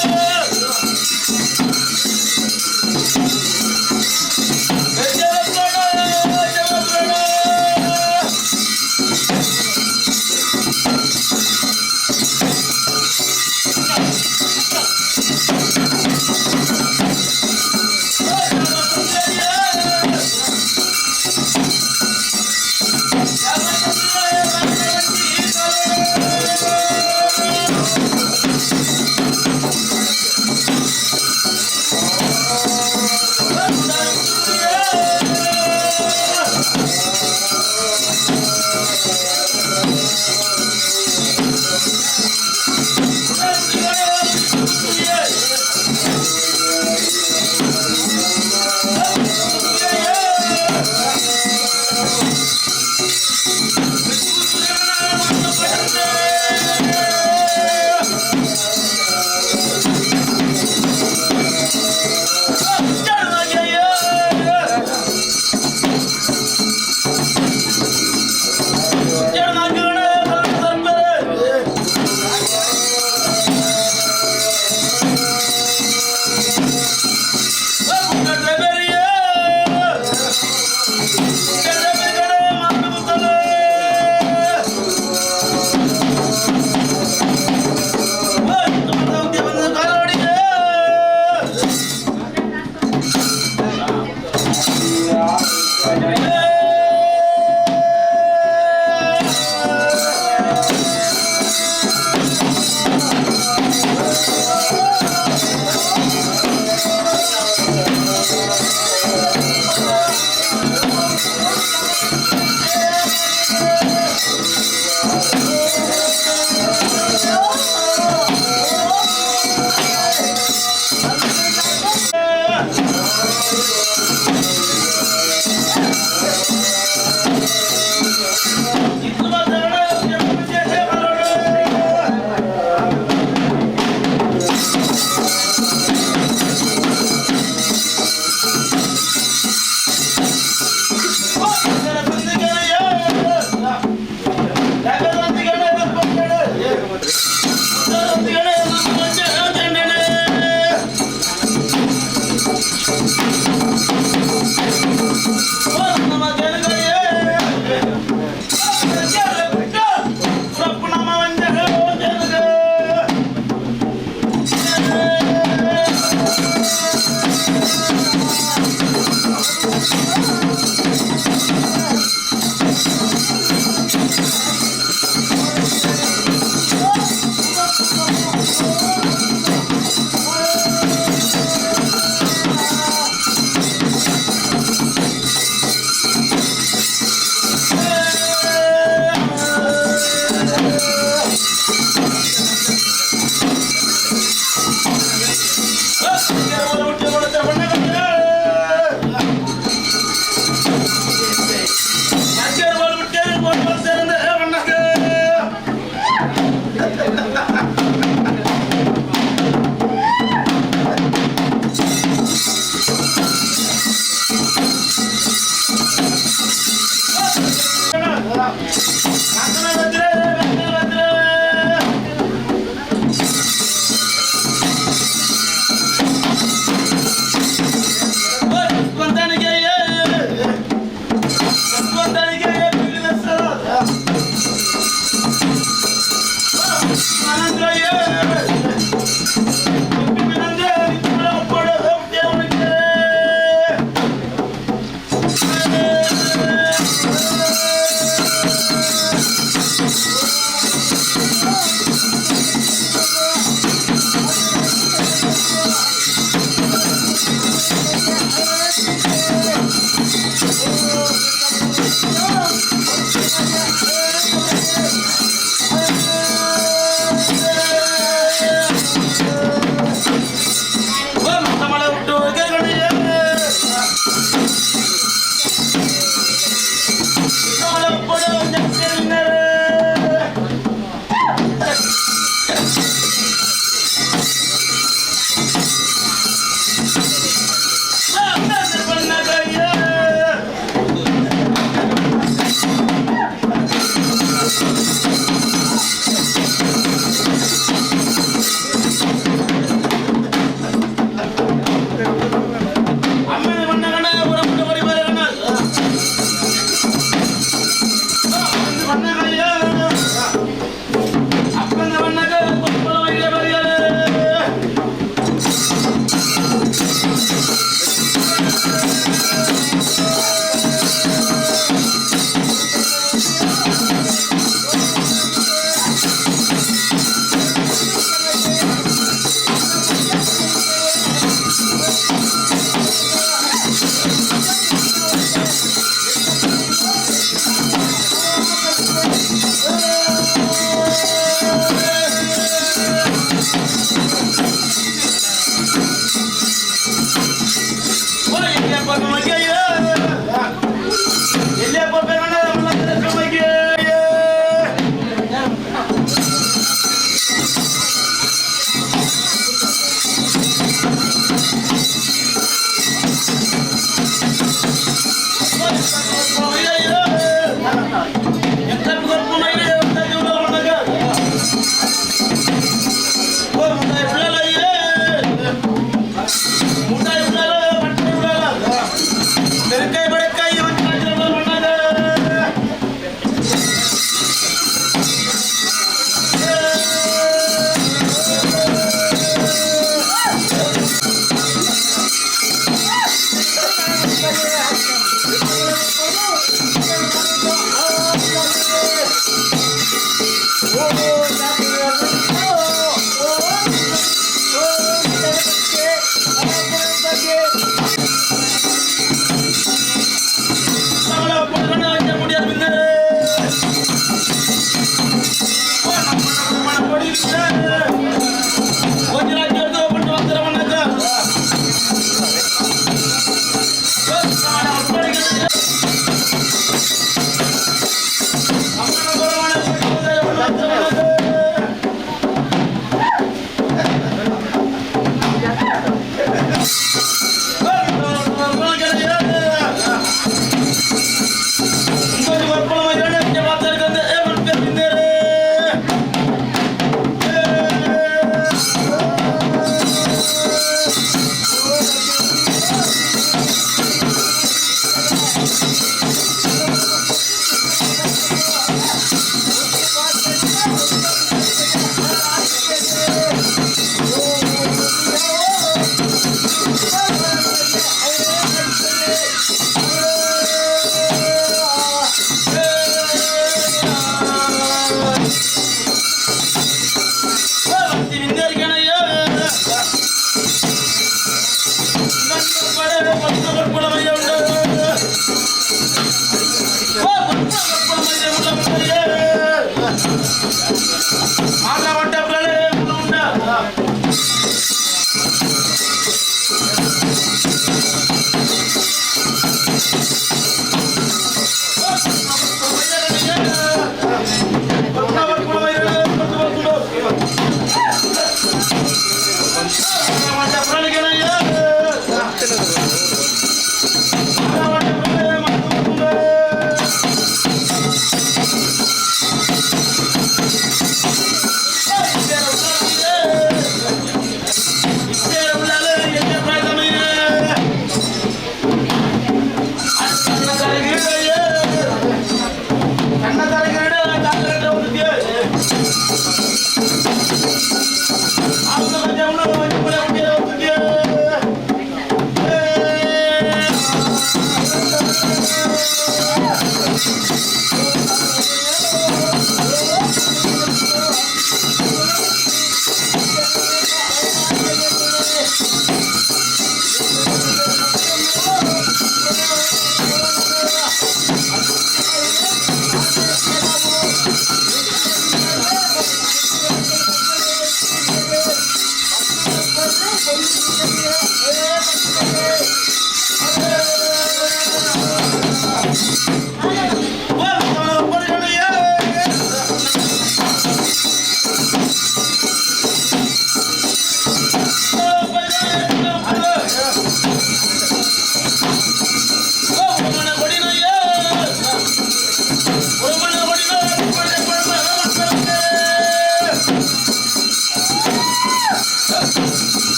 Yeah.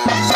Thank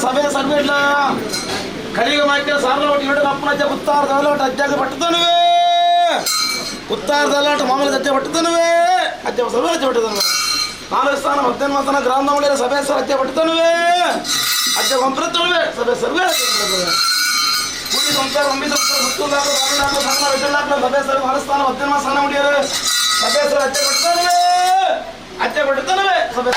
ಸಭೆ survey ಇಲ್ಲ ಕಲಿಯುಗ ಮಾಹಿತಿ ಸಾರ್ಲ ಒಟ್ಟು ಎರಡು ಅಪ್ಪನ ಅಜ್ಜ ಕುತ್ತಾರ ದಲಾಟ ಅಜ್ಜಾಗ ಪಟ್ಟದನುವೇ ಕುತ್ತಾರ ದಲಾಟ ಮಾಮೂಲಿ ಅಜ್ಜ ಪಟ್ಟದನುವೇ ಅಜ್ಜ ಸರ್ವೆ ಅಜ್ಜ ಪಟ್ಟದನುವೆ ನಾಲ್ಕು ಸ್ಥಾನ ಮಧ್ಯಾಹ್ನ ಸ್ಥಾನ ಗ್ರಾಮದ ಸಭೆ ಸರ್ ಅಜ್ಜ ಪಟ್ಟದನುವೇ ಅಜ್ಜ ಕೊಂಪ್ರತನುವೆ ಸಭೆ ಸರ್ವೆ ಕೂಡಿ ಸಂಸಾರ ಒಂಬಿ ಸಂಸಾರ ಮುತ್ತುಲ್ಲಾಕ ಬಾರುಲಾಕ ಸಂಗಣ ಬೆಟ್ಟಲಾಕ ಸಭೆ ಸರ್ ಸ್ಥಾನ ಮಧ್ಯಾಹ್ನ ಸ್ಥಾನ ಮುಡಿಯರು ಸಭೆ ಸರ್ ಅಜ್ಜ ಪಟ್ಟದನುವೇ ಅಜ್ಜ ಪಟ್ಟದನುವೆ ಸಭೆ.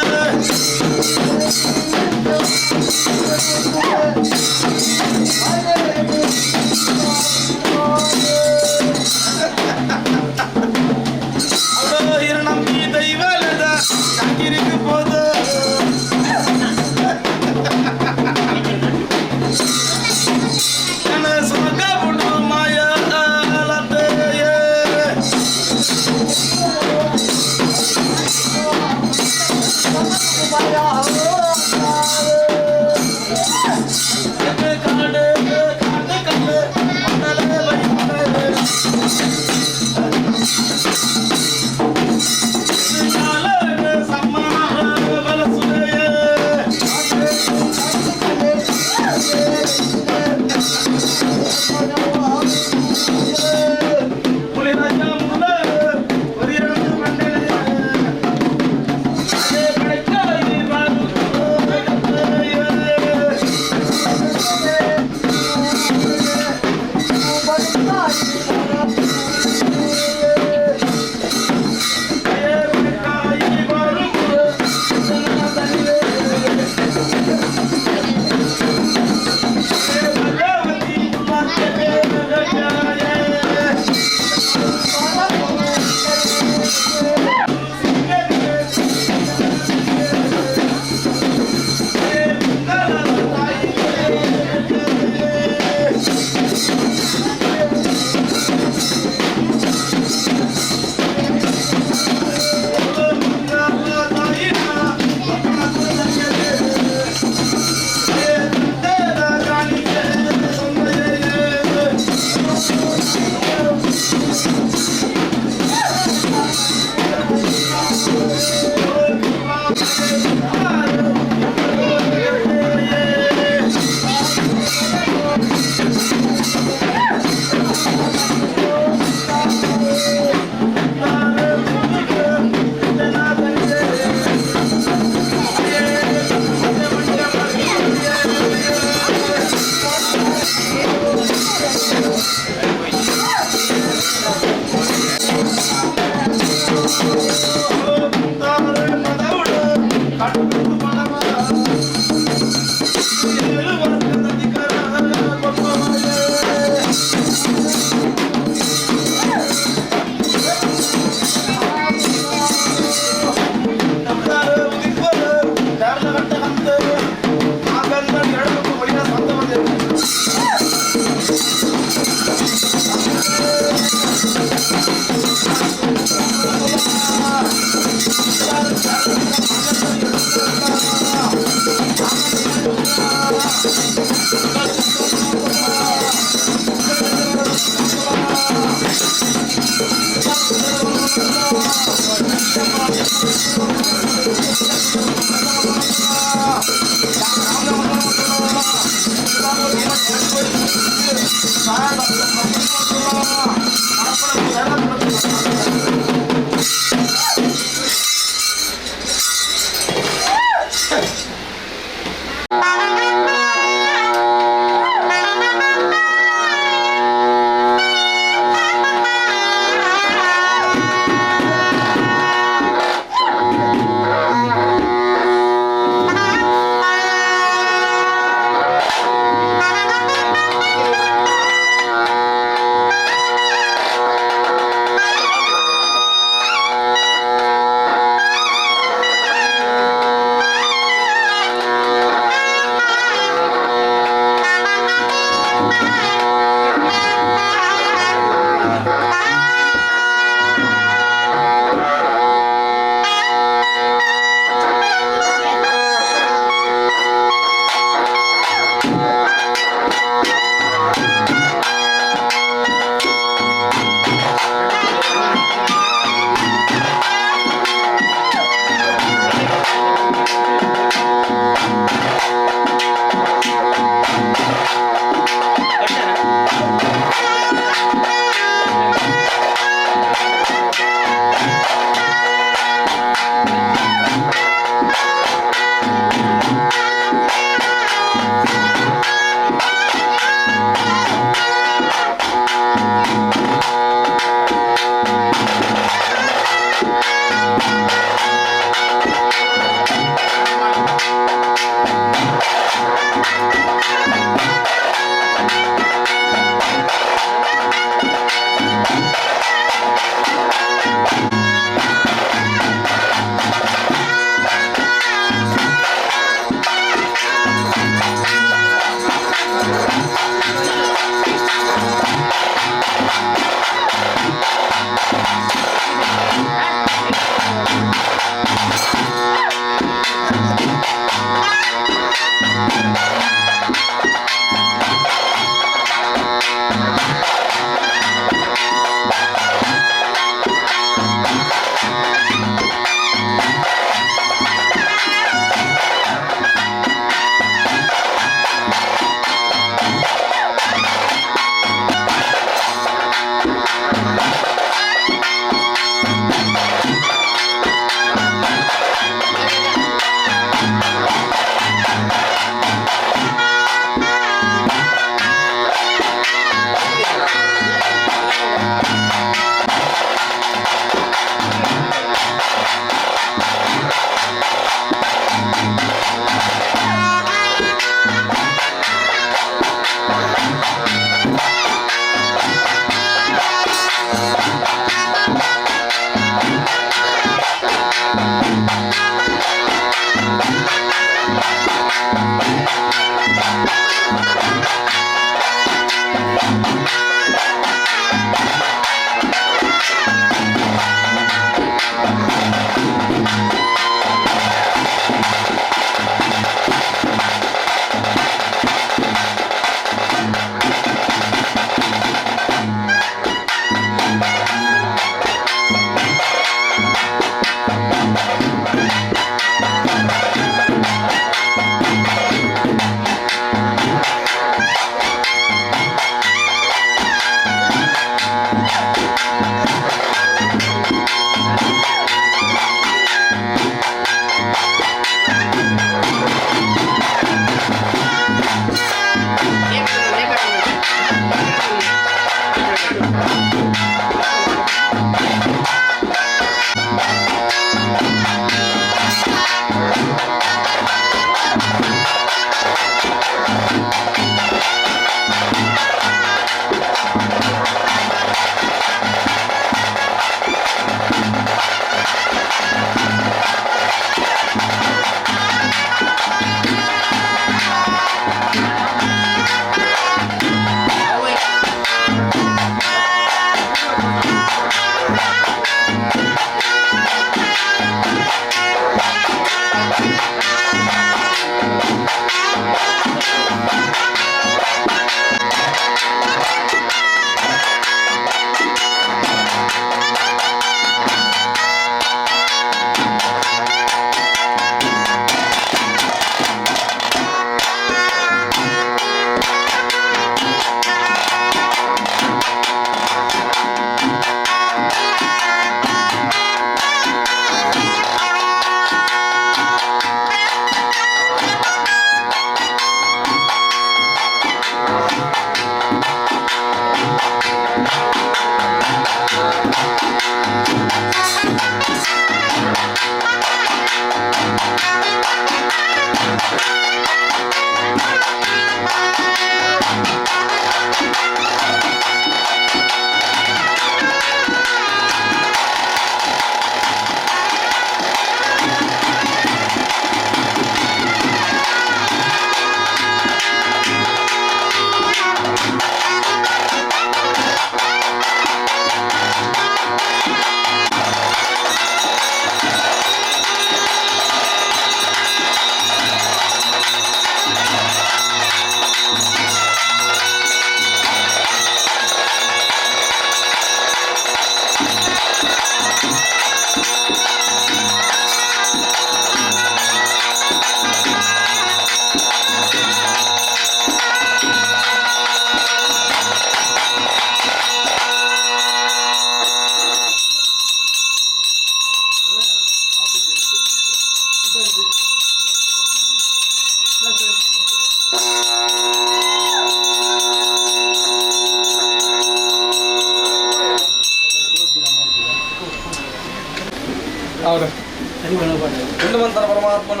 ಹಿಂದುಮಂತರ ಪರಮಾತ್ಮನ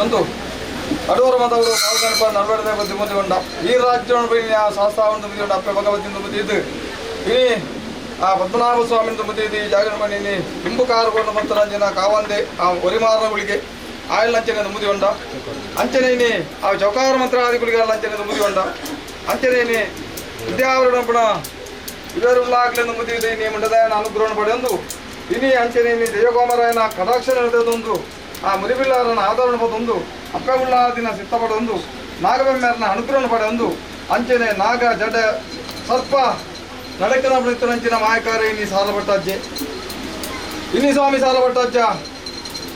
ಒಂದು ಅಡೂರು ಮತವರು ನಲ್ವಡೆ ಬುದ್ಧಿಮತಿ ಈ ರಾಜ್ಯವನ್ನು ಶಾಸ್ತ್ರ ಅಪ್ಪೆ ಭಗವತಿ ಬುದ್ಧಿ ಇದು ಇನಿ ಆ ಪದ್ಮನಾಭ ಸ್ವಾಮಿ ಬುದ್ಧಿ ಇದು ಈ ಜಾಗರಣ ಇಂಬು ಕಾರುಗೊಂಡು ಮತ್ತು ರಂಜನ ಕಾವಂದೆ ಆ ಒರಿಮಾರನ ಗುಳಿಗೆ ಆಯಲ್ ಅಂಚನೆ ಮುದಿ ಉಂಡ ಅಂಚನೆ ಇನಿ ಆ ಚೌಕಾರ ಮಂತ್ರಾದಿ ಗುಳಿಗೆ ಅಂಚನೆ ಮುದಿ ಉಂಡ ಅಂಚನೆ ಇನಿ ವಿದ್ಯಾವರಣ ಇವರುಳ್ಳಾಗ್ಲೆಂದು ಮುದಿ ಇದೆ ಇನಿ ಮುಂಡದಾಯನ ಅನುಗ್ರಹ ಪಡೆಯೊಂದು ಇನಿ ಅಂಚನೆ ಇನಿ ಜಯಗೋಮರಾಯನ ಕಟಾಕ್ಷ ನಡೆದೊಂದು ಆ ಮುರಿಬಿಲ್ಲಾರನ ಆದರಣ ಪದೊಂದು ಅಪ್ಪಗುಳ್ಳಾದಿನ ಸಿತ್ತ ಪಡೊಂದು ನಾಗಬೆಮ್ಮೆರನ ಅನುಗ್ರಹ ಪಡೆಯೊಂದು ಅಂಚನೆ ನಾಗ ಜಡ ಸರ್ಪ ನಡಕನ ಅಂಚಿನ ಮಾಯಕಾರ ಇನಿ ಸಾಲಭಟ್ಟಾಜ್ಜೆ ಇನಿ ಸ್ವಾಮಿ ಸಾಲಭಟ್ಟಾಜ್ಜ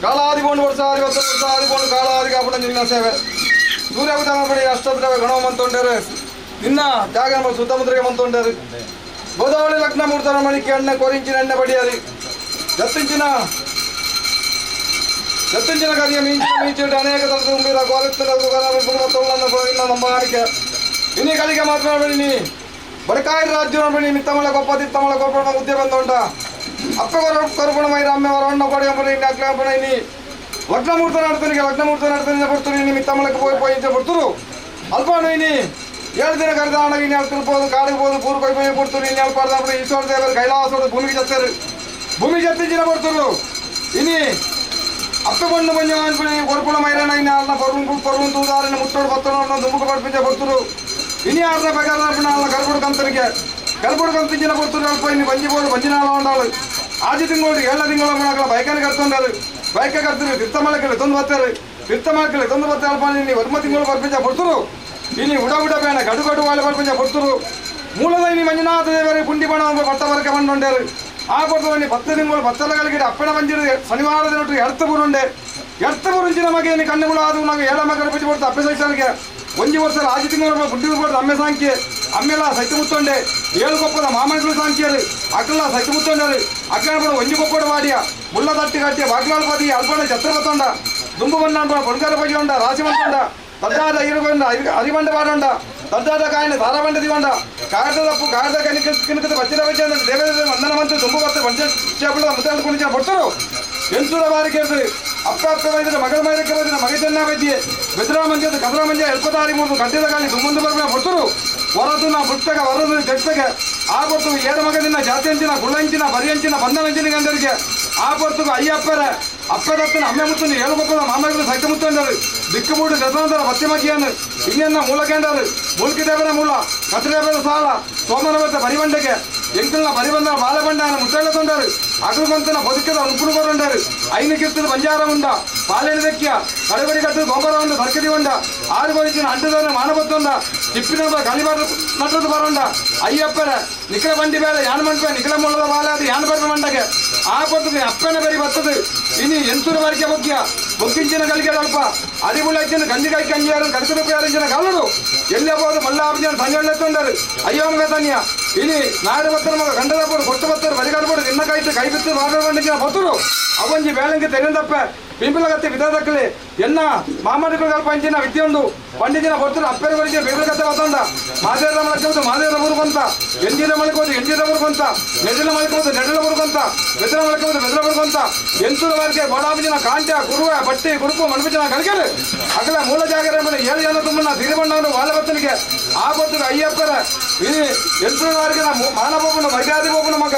ಕಾಲಾದಿ ಬೋಂಡು ವರ್ಷ ಆದಿ ವರ್ಷ ವರ್ಷ ಆದಿ ಬೋಂಡು ಕಾಲಾದಿ ಕಾಪುಣ ನಿನ್ನ ಸೇವೆ ಸೂರ್ಯ ಅಷ್ಟದ್ರವ್ಯ ಗಣವ ಮಂತೊಂಡರು ನಿನ್ನ ಜಾಗ ಸುತ್ತಮುದ್ರೆಗೆ ಮಂತೊಂಡರು ಗೋದಾವಳಿ ಲಗ್ನ ಮೂರ್ತನ ಮಣಿಕೆ ಎಣ್ಣೆ ಕೊರಿಂಚಿನ ಎಣ್ಣೆ ಬಡಿಯಾರಿ ಜತ್ತಿಂಚಿನ ಜತ್ತಿಂಚಿನ ಕರಿಯ ಮೀಂಚಿನ ಮೀಂಚಿಟ್ಟು ಅನೇಕ ತರದ ನಂಬಾಣಿಕೆ ಇನಿ ಕಲಿಗೆ ಮಾತನಾಡಿ ನೀ ಬಡಕಾಯಿ ರಾಜ್ಯ ಬಣಿ ಮಿತ್ತಮಳ ಕೊಪ್ಪ ತಿತ್ತಮಳ ಕೊಪ್ಪಣ ಉದ್ಯ ಬಂದೊಂಡ ಅಪ್ಪ ಕರುಪಣ ಮೈರ ಅಮ್ಮೆ ವರಣ್ಣ ಕೊಡಿ ಅಂಬಣ ಇನ್ನು ಅಕ್ಲ ಇನಿ ಲಗ್ನಮೂರ್ತ ನಡ್ತನಿಗೆ ಲಗ್ನಮೂರ್ತ ನಡ್ತನಿಗೆ ಬರ್ತೀನಿ ಇನಿ ಮಿತ್ತಮಳಕ್ಕೆ ಪೋಯಿ ಪೋಯಿ ಇಂಚ ಬರ್తుರು ಅಲ್ಪಾನು ಇನಿ ಏಳು ದಿನ ಕರೆದಾಣ ಇನಿ ಅಳ್ತಿರ್ಬೋದು ಕಾಡಿಗೆ ಹೋದು ಪೂರು ಕೊಯ್ ಪೋಯಿ ಕೊಡ್తుರು ಇನಿ ಅಲ್ಪಾರ್ದ ಈಶ್ವರ ದೇವರು ಕೈಲಾಸೋಡು ಭೂಮಿಗೆ ಚತ್ತಾರೆ ಭೂಮಿ ಚತ್ತಿಂಚಿನ ಬರ್తుರು ಇನಿ ಅಪ್ಪೆ ಬಣ್ಣು ಮಂಜು ಅನ್ಪುಣಿ ಕೊರ್ಪುಣ ಮೈರಣ ಇನಿ ಅಲ್ಲ ಪರ್ವು ಪರ್ವು ತೂದಾರಿನ ಮುಟ್ಟೋಡು ಬತ್ತನೋಡು ದುಂಬುಕು ಪಡ್ಪಿಂಚ ಬರ್తుರು ಇನಿ ಆರ್ನ ಬಗಾರ ಅಲ್ಲ ಕರ್ಪುಡು ಕಂತನಿಗೆ ಕರ್ಪುಡು ಕಂತಿಂಚಿನ ಬರ್తుರು ಅಲ್ಪ ಇನ್ನು ಬಂಜಿ ಬೋಡು ಬಂಜಿನಾಳ ಉಂಡಾಳು ಆಜಿ ತಿಂಗಳು ಏಳ ತಿಂಗಳ ಮಕ್ಕಳ ಬೈಕನ್ನು ಕರ್ತೊಂಡಾರು ಬೈಕ ಕರ್ತಾರೆ ತಿರ್ತಮಳಕ್ಕೆ ತೊಂದು ಬರ್ತಾರೆ ತಿರ್ತಮಳಕ್ಕೆ ತೊಂದು ಬರ್ತಾರೆ ಅಲ್ಪ ಇನ್ನು ವರ್ಮ ತಿಂಗಳು ಬರ್ಪಿಂಚ ಬರ್తుರು ಇನಿ ಉಡ ಉಡ ಬೇಣ ಗಡು ಗಡು వాళ్ళు ಬರ್ಪಿಂಚ ಬರ್తుರು ಮೂಲದೈನಿ ಮಂಜುನಾಥ ದೇವರ ಪುಂಡಿ ಬಣ ಪಟ್ಟ ಬರಕ ಬಂದುಂಡೇರು ಆ ಪೊರ್ತದಲ್ಲಿ 10 ತಿಂಗಳು ಬತ್ತಲ ಕಲಿಗೆ ಅಪ್ಪಣ ಮಂಜಿರು ಶನಿವಾರ ದಿನ ಎಡ್ತ ಬುರುಂಡೆ ಎಡ್ತ ಬುರುಂಚಿನ ಮಗೇನಿ ಕಣ್ಣುಗಳು ಆದು ನಾವು ಏಳ ಮಗನ ಪೂಜೆ ಕೊಡ್ತು ಅಪ್ಪೆ ಸೈತಾನಿಗೆ ಒಂಜಿ ವರ್ಷ ಆಜಿ ತಿಂಗಳು ಪುಂಡಿ ಕೊಡ್ತು ಅಮ್ಮೆ ಸಾಂಖ್ಯೆ ಅಮ್ಮೆಲ್ಲ ಸೈತ ಮುತ್ತೊಂಡೆ ಏಳು ಕೊಪ್ಪದ ಮಾಮಂಡಲ ಸಾಂಖ್ಯರು ಅಕ್ಕಲ್ಲ ಸೈತ ಮುತ್ತೊಂಡರು ಅಕ್ಕನ ಪಡ ಒಂಜಿ ಕೊಪ್ಪಡ ವಾಡಿಯ ಮುಳ್ಳ ತಟ್ಟಿ ಕಟ್ಟಿಯ ಬಾಗ್ಲಾಲ್ ಪದಿ ಅಲ್ಪಣ ಛತ್ರ ಬತ್ತೊಂಡ ದುಂಬು ಬನ್ನ ಬೊಣ್ಗಾರ ಪಜಿ ಉಂಡ ರಾಶಿ ಬಂಡ ದದ್ದಾದ ಇರುಗೊಂಡ ಅರಿಬಂಡ ಪಾಡೊಂಡ ದದ್ದಾದ ಕಾಯಿನ ಧಾರಬಂಡ ದಿವಂಡ ಕಾಗದ ತಪ್ಪು ಕಾಗದ ಕನಿಕ ಕಿನಕದ ಬಚ್ಚಿದ ಬಚ್ಚ ದೇವೇಂದ್ರ ವಂದನ ಮಂತ್ರ ದುಂಬು ಬತ್ತ ಬಂಚ చేపల ముత్తాలు కొనిచిన భక్తులు ఎంచుల వారికి అప్ప అప్ప వైద్యుడు మగల మైరక్క వైద్యుడు మగ చెన్న వైద్య బెదరా మంజ కదరా మంజ ఎల్పదారి మూడు గంటల కానీ దుమ్ముందు బర్మ భక్తులు వరదు నా పుట్టక వరదు తెట్టక ఆ పొత్తు ఏడు మగదిన్న జాతి అంచిన గుళ్ళంచిన బరి అంచిన బంధనంచిన గందరికి ఆ పొత్తుకు అయ్యప్పర అప్పదత్తన అమ్మె ముత్తుని ఏಳು గొప్ప మామగులు సైతముత్తుండారు దిక్కుమూడు దశాంతర పత్తిమకియాను ఇన్న మూలకేండారు మూలికి దేవర మూల కత్తిరేపర సాల సోమనవత బరిబండకే ఎంకుల బరిబంద బాలబండ అని ముట్టళ్ళతుంటారు అగురుగొంతున బతుకద ఉప్పును కొరంటారు ఐన కీర్తులు బంజారం ఉండ పాలేని దక్కియ కడబడి కట్టు గొంబర ఉండ సర్కది ఉండ ఆరు కొరిచిన అంటుదోన మానబొత్తుండ తిప్పిన కలిబారు నటుడు బరండ అయ్యప్పర నిఖిల బండి వేళ యానమంటే నిఖిల మూల బాలాది యానపరమ మండకే ఆ పొత్తుకు అప్పన పెరిగి వస్తుంది ఇని ఎంతురు వారికి బొక్కియ బొక్కించిన కలిగాడు అల్ప అరిబులచ్చిన గంజికాయ కంజియారు కడుకుడు పేరించిన కలడు ఎల్లబోదు మళ్ళా ఆపించిన ధన్యుళ్ళెత్తుండారు అయ్యోమగ ధన్య ఇని నాడు బత్తరు మగ గంటదప్పుడు కొట్టు బత్తరు వరిగడపడు నిన్నకాయితే కైపిత్తు మాటలు పండించిన భక్తులు అవంజి వేలంకి తెలియని తప్ప పింపుల కత్తి విధాదక్కలే ఎన్న మామడికులు కల్పించిన విద్య ఉండు పండించిన భక్తులు అప్పేరు గురించి పింపుల కత్తి వస్తుండ మాదేర మలకపోతే మాదేర ఊరు కొంత ఎంజీర మలకపోతే ఎంజీర ఊరు కొంత నెడ్డల మలకపోతే నెడ్డల ఊరు కొంత బెదర మలకపోతే బెదర ఊరు కొంత ఎంచుల వారికి బోడాపించిన కాంట గురువ బట్టి గురుపు మనిపించిన కలిగారు అక్కడ మూల జాగ్రత్త ఏడు జన తుమ్మున్న తిరిబండాను వాళ్ళ భక్తులకి ఆ భక్తులు అయ్యప్పర ఇది ఎంచుల వారికి నా మానపోకుండా మర్యాద పోకుండా మగ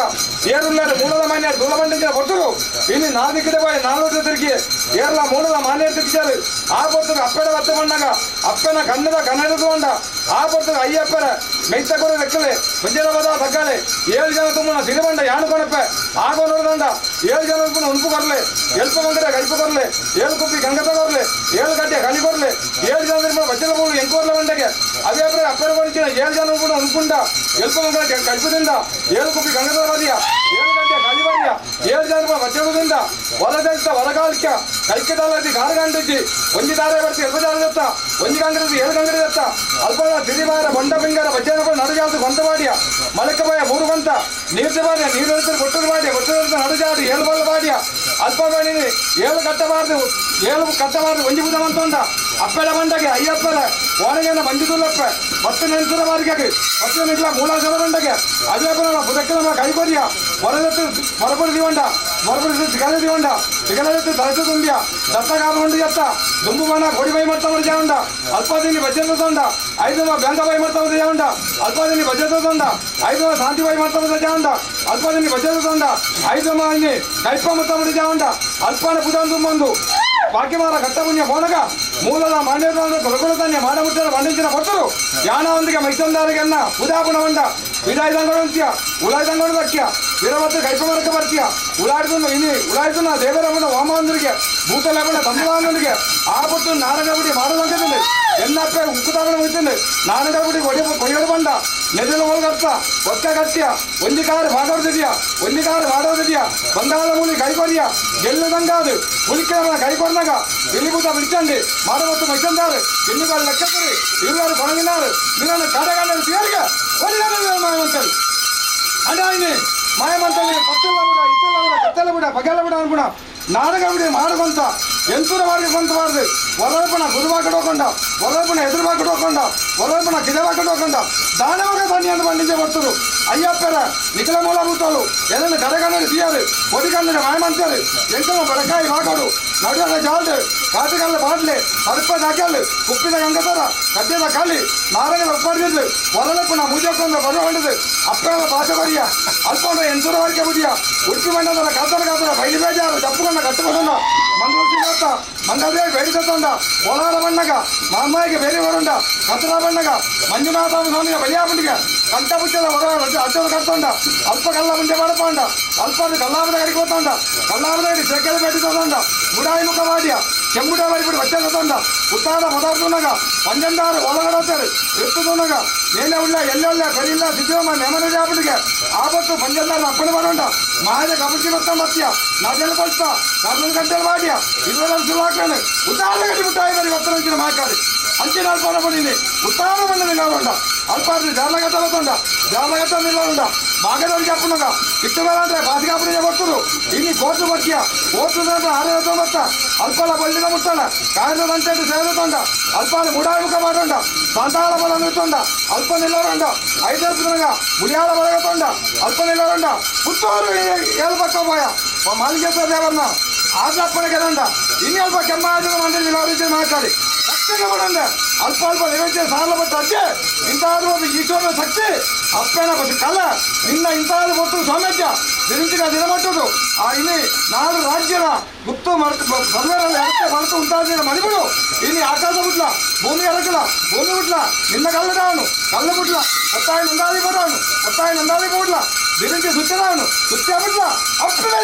ఏడున్నాడు మూలమైన దూల పండించిన భక్తులు ఇది నా దిక్కుడే పోయి నాలుగు తిరిగి ఏర్ల మూలల మానే తిరిచారు ఆ పొత్తుకు అప్పెడ వత్తమండగా అప్పెన కన్నద కన్నడదు ఉండ ఆ పొత్తుకు అయ్యప్పర మెత్త కూడా రెక్కలే మంజనబద తగ్గాలి ఏಳು జన తుమ్మున సిరిబండ యాను కొనప్ప ఆ కొనదండ ఏಳು జన తుమ్మున ఉనుపు కొరలే ఎల్ప మంగడ గల్పు కొరలే ఏಳು కుప్పి గంగత కొరలే ఏಳು గడ్డ కలి కొరలే ఏಳು జన తిరుమల వచ్చల పూలు ఎంకోర్ల వండకే అవే అప్పెర కొనిచ్చిన ఏಳು జన కూడా ఉనుకుండ ఎల్ప మంగడ కలుపు తిందా ఏಳು కుప్పి గంగత వదియ ఏಳು గడ్డ కలి వదియ ఏಳು జన వచ్చలు తిందా వరదెల్త వరగాల్క ಕೈಕದಾಲದಿ ಗಾರಗಂಡಿಜಿ ಒಂಜಿ ದಾರೆ ಬರ್ತಿ ಎಲ್ಪ ದಾರೆ ದತ್ತ ಒಂಜಿ ಗಂಗರದಿ ಏಳು ಗಂಗರಿ ದತ್ತ ಅಲ್ಪದ ತಿರಿಬಾರ ಬಂಡ ಬಿಂಗರ ಬಜ್ಜನ ನಡುಜಾದು ಗೊಂತವಾಡಿಯ ಮಲಕಬಾಯ ಮೂರು ಗೊಂತ ನೀರು ಬಾರಿಯ ನೀರು ಕೊಟ್ಟದ ಬಾಡಿಯ ಕೊಟ್ಟದ ನಡುಜಾಡು ಏಳು ಬಲ್ಲ ಬಾಡಿಯ ಅಲ್ಪಬಾಣಿ ಏಳು ಕಟ್ಟಬಾರದು ಏಳು ಕಟ್ಟಬಾರದು ಒಂಜಿ ಬುಧ ಮಂತೊಂಡ ಅಪ್ಪೆಡ ಬಂಡಗೆ ಅಯ್ಯಪ್ಪರ ಓಣಗೆನ ಮಂಜುದುಲ್ಲಪ್ಪ ಬತ್ತು ನೆನ್ಸುರ ಬಾರಿಗೆ ಬತ್ತು ನಿಟ್ಲ ಮೂಲಾಸರ ಬಂಡಗೆ ಅಯ್ಯಪ್ಪನ ಬುಧಕ್ಕೆ ಕೈಕೊರಿಯ ಹೊರದತ್ತು ಹೊರಪಡಿ ದಿವಂಡ ಹೊರಪಡಿ ಸಿಗಲೆ ದಿವಂಡ ಸಿಗಲೆತ್ತು ತಲೆತು ತುಂಬಿಯ ದತ್ತ ಕಾಮುಂಡು ಎತ್ತ ದುಂಬು ಬಣ್ಣ ಕೊಡಿ ಬೈ ಮಾಡ್ತಾ ಜಾವುಂಡ ಅಲ್ಪದಿನಿ ಬಜ್ಜದ ತೊಂಡ ಐದು ಬ್ಯಾಂಕ ಬೈ ಮಾಡ್ತಾ ಜಾವುಂಡ ಅಲ್ಪದಿನಿ ಬಜ್ಜದ ತೊಂಡ ಐದು ಶಾಂತಿ ಬೈ ಮಾಡ್ತಾ ಜಾವುಂಡ ಅಲ್ಪದಿನಿ ಬಜ್ಜದ ತೊಂಡ ಐದು ಮಾನಿ ಕೈಪ ಮುತ್ತ ಜಾವುಂಡ ಅಲ್ಪನ ಪುದಾನ್ ತುಂಬೊಂದು వాక్యమాల కట్టపుణ్య పోనగా మూలల మాండేదాను కొలకొడతాన్ని మాడముట్టను పండించిన భక్తులు యానవంతిగా మైసందారికన్న ఉదాపుణ వండ విదాయుధంగొడంత్య ఉలాయుధంగొడ దక్య వీరవత్తు కైపమరక ಬರ್ತೀಯ ಉಳಾಡ್తున్న ಇನಿ ಉಳಾಯ್తున్న ದೇವರಮ್ಮನ ವಾಮಂದ್ರಿಗೆ ಭೂತ లేకుండా తమ్మువాందుడికి ఆపత్తు నారగబడి మాడదంకతుంది ఎన్నప్పే ఉక్కుతామని ముగుతుంది నారగబడి కొడి కొయ్యడు ಬಂಡ ನೆದಲ ಒಳಗರ್ತ ಒಕ್ಕ ಗಟ್ಟಿಯ ಒಂಜಿ ಕಾರು ಬಾಡೋದಿದೆಯ ಒಂಜಿ ಕಾರು ಬಾಡೋದಿದೆಯ ಬಂಗಾಳ ಮೂಲಿ ಕೈಕೊರಿಯ ಗೆಲ್ಲದಂಗಾದು ಹುಲಿಕೆರಮನ ಕೈಕೊರ್ನಾಗ ಬಿಲಿಬೂತ ಬಿಡಿಚಂಡಿ ಮಾಡವತ್ತು ಮೈಸಂದಾರು ಎನ್ನುಗಾರು ಲೆಕ್ಕತ್ತರಿ ಇರುವಾರು ಕೊಣಗಿನಾರು ನಿನ್ನ ಕಾಡಗಾಂಡರು తీయరుగా మాయమంతలు అడాయిని మాయమంతలు పత్తెల్ల కూడా ఇత్తెల్ల కూడా కత్తెల్ల కూడా పగెల్ల కూడా అనుకున్నా నాడగవిడి మాడకొంత ఎంతుర వారికి కొంత వారిది వరల్పన గురువాకడోకుండా వరల్పన ఎదురువాకడోకుండా వరల్పన కిదవాకడోకుండా దానవగా ధాన్యాన్ని పండించబడుతురు అయ్యప్పర నిఖిల మూలభూతాలు ఏదైనా గడగన్నది తీయాలి పొడికన్నది మాయమంతారు ఎంతలో బడకాయ వాకడు నడుల జాలు కాటికల్ల బాటలే కడుప దాకాలు ఉప్పిన గంగతర కట్టేద కాలి నారగ ఒప్పడిదు వరలపు నా ముజొక్కొంద బరువు అప్పేల భాష కొరియ అల్పండ ఎంతుర వారికి బుడియ ఉడిపి మండల కాతల కాతల బయలు బేజారు తప్పుకున్న కట్టుకున్న మంగళ మంగళదేవి వేడితోండ పొలాల పండగ మా అమ్మాయికి వేరే వరుండ కతరా పండగ మంజునాథ స్వామి బలియాపండుగ కంటపుచ్చల వర అడ్డలు కడుతుండ అల్ప కళ్ళ ముందే పడపోండ అల్పాది కల్లాపద కడిగిపోతుండ కల్లాపద చెక్కలు పెట్టుతుండ ముడాయి ముఖ వాడియ ಚೆಂಬುಟ ಬರಿಬಿಟ್ಟು ಬಚ್ಚ ಉತ್ತಾದ ಪದಾರ್ಥನಾಗ ಪಂಜಂದಾರು ಒಳಗಡತಾರೆ ಎತ್ತುನಾಗ నేనే ఉళ్ళ ఎల్లెల్ల కరిల్ల సిద్ధమ నెమన జాపుడిಗೆ ಆಪತ್ತು ಪಂಜಂದಾರ ಅಪ್ಪಣೆ ಮಾಡೋಣ ಮಾದ ಕಬಡ್ಡಿ ಮತ್ತ ಮತ್ಯ ನಜಲ್ ಕೊಳ್ತ ಕರ್ನಲ್ ಗಂಟೆಲ್ ವಾಡ್ಯ ಇರುವರ ಸುಲಾಕಣ ಉತ್ತಾರ ಗಡಿ ಮುಟ್ಟಾಯಿ ಬರಿ ಒತ್ತರಂಚಿನ ಮಾಕಾರಿ ಅಂಚಿನ ಅಲ್ಪಾನ ಪಡಿನಿ ಉತ್ತಾರ ಮಣ್ಣದ ಕಾಲುಂಡ ಅಲ್ಪಾರ್ದು ಜಾರ್ಲಗಟ್ಟ ಬತ್ತುಂಡ ಜಾರ್ಲಗಟ್ಟ ನಿಲ್ಲುಂಡ ಭಾಗದವ್ರಿಗೆ చెప్పುನಗ ಇಟ್ಟು ಬೇಡ ಬಾಸಿಗಾಪುಡಿ ಬರ್ತರು ಇನ್ನು ಕೋರ್ಟು ಬತ್ತಿಯ ಕೋರ್ಟು ಆರೋಗ್ಯ ಬತ್ತ ಅಲ್ಪಾಲ ಬಳ್ಳಿನ ಮುಟ್ಟಣ ಕಾರ್ಯದಂತೆ ಸೇರುತ್ತೊಂಡ ಅಲ್ಪಾಲ ಮುಡಾಮುಖ ಮಾಡೋಂಡ ಸಂತಾನ ಬಲ ನಿತ್ತೊಂಡ ಅಲ್ಪ ನಿಲ್ಲೋರಂಡ ಐದರ್ಪುನಗ ಮುಡಿಯಾಲ ಬಲಗತೊಂಡ ಅಲ್ಪ ನಿಲ್ಲೋರಂಡ ಪುತ್ತೂರು ಏಳು ಪಕ್ಕ ಪೋಯ ಮಾಲಿಗೆ ದೇವನ್ನ ಆದಪ್ಪನ ಕೆರಂಡ ಇನ್ನು ಅಲ್ಪ ಕೆಮ್ಮಾಜನ ಮಂಡಳಿ ನಿಲ್ಲೋರಿದ್ದೆ ಮಾಕಾಳಿ ಪಡ ಅಲ್ಪ ಅಲ್ಪ ನೈವೇದ್ಯ ಸಾಲ ಪಟ್ಟ ಅಜ್ಜೆ ಇಂತಾದ ಒಂದು ಈಶ್ವರನ ಶಕ್ತಿ ಅಪ್ಪನ ಕಲ ನಿನ್ನ ಇಂತಾದ ಒಟ್ಟು ಸಾಮರ್ಥ್ಯ ದಿನಂಚಿನ ದಿನಮಟ್ಟದು ಆ ಇಲ್ಲಿ ನಾಡು ರಾಜ್ಯದ ಗುತ್ತು ಮರೆತು ಸರ್ವೇರಲ್ಲಿ ಅಡತೆ ಮರೆತು ಉಂಟಾದ ಮಣಿಗಳು ಇಲ್ಲಿ ಆಕಾಶ ಬುಟ್ಲ ಭೂಮಿ ಅರಕಲ ಭೂಮಿ ಬುಟ್ಲ ನಿನ್ನ ಕಲ್ಲದಾವನು ಕಲ್ಲ ಬುಟ್ಲ ಒತ್ತಾಯ ನಂದಾದಿ ಬಡವನು ಒತ್ತಾಯ ನಂದಾದಿ ಬುಟ್ಲ ದಿನಂಚಿ ಸುತ್ತದಾವನು ಸುತ್ತ ಬುಟ್ಲ ಅಪ್ಪನ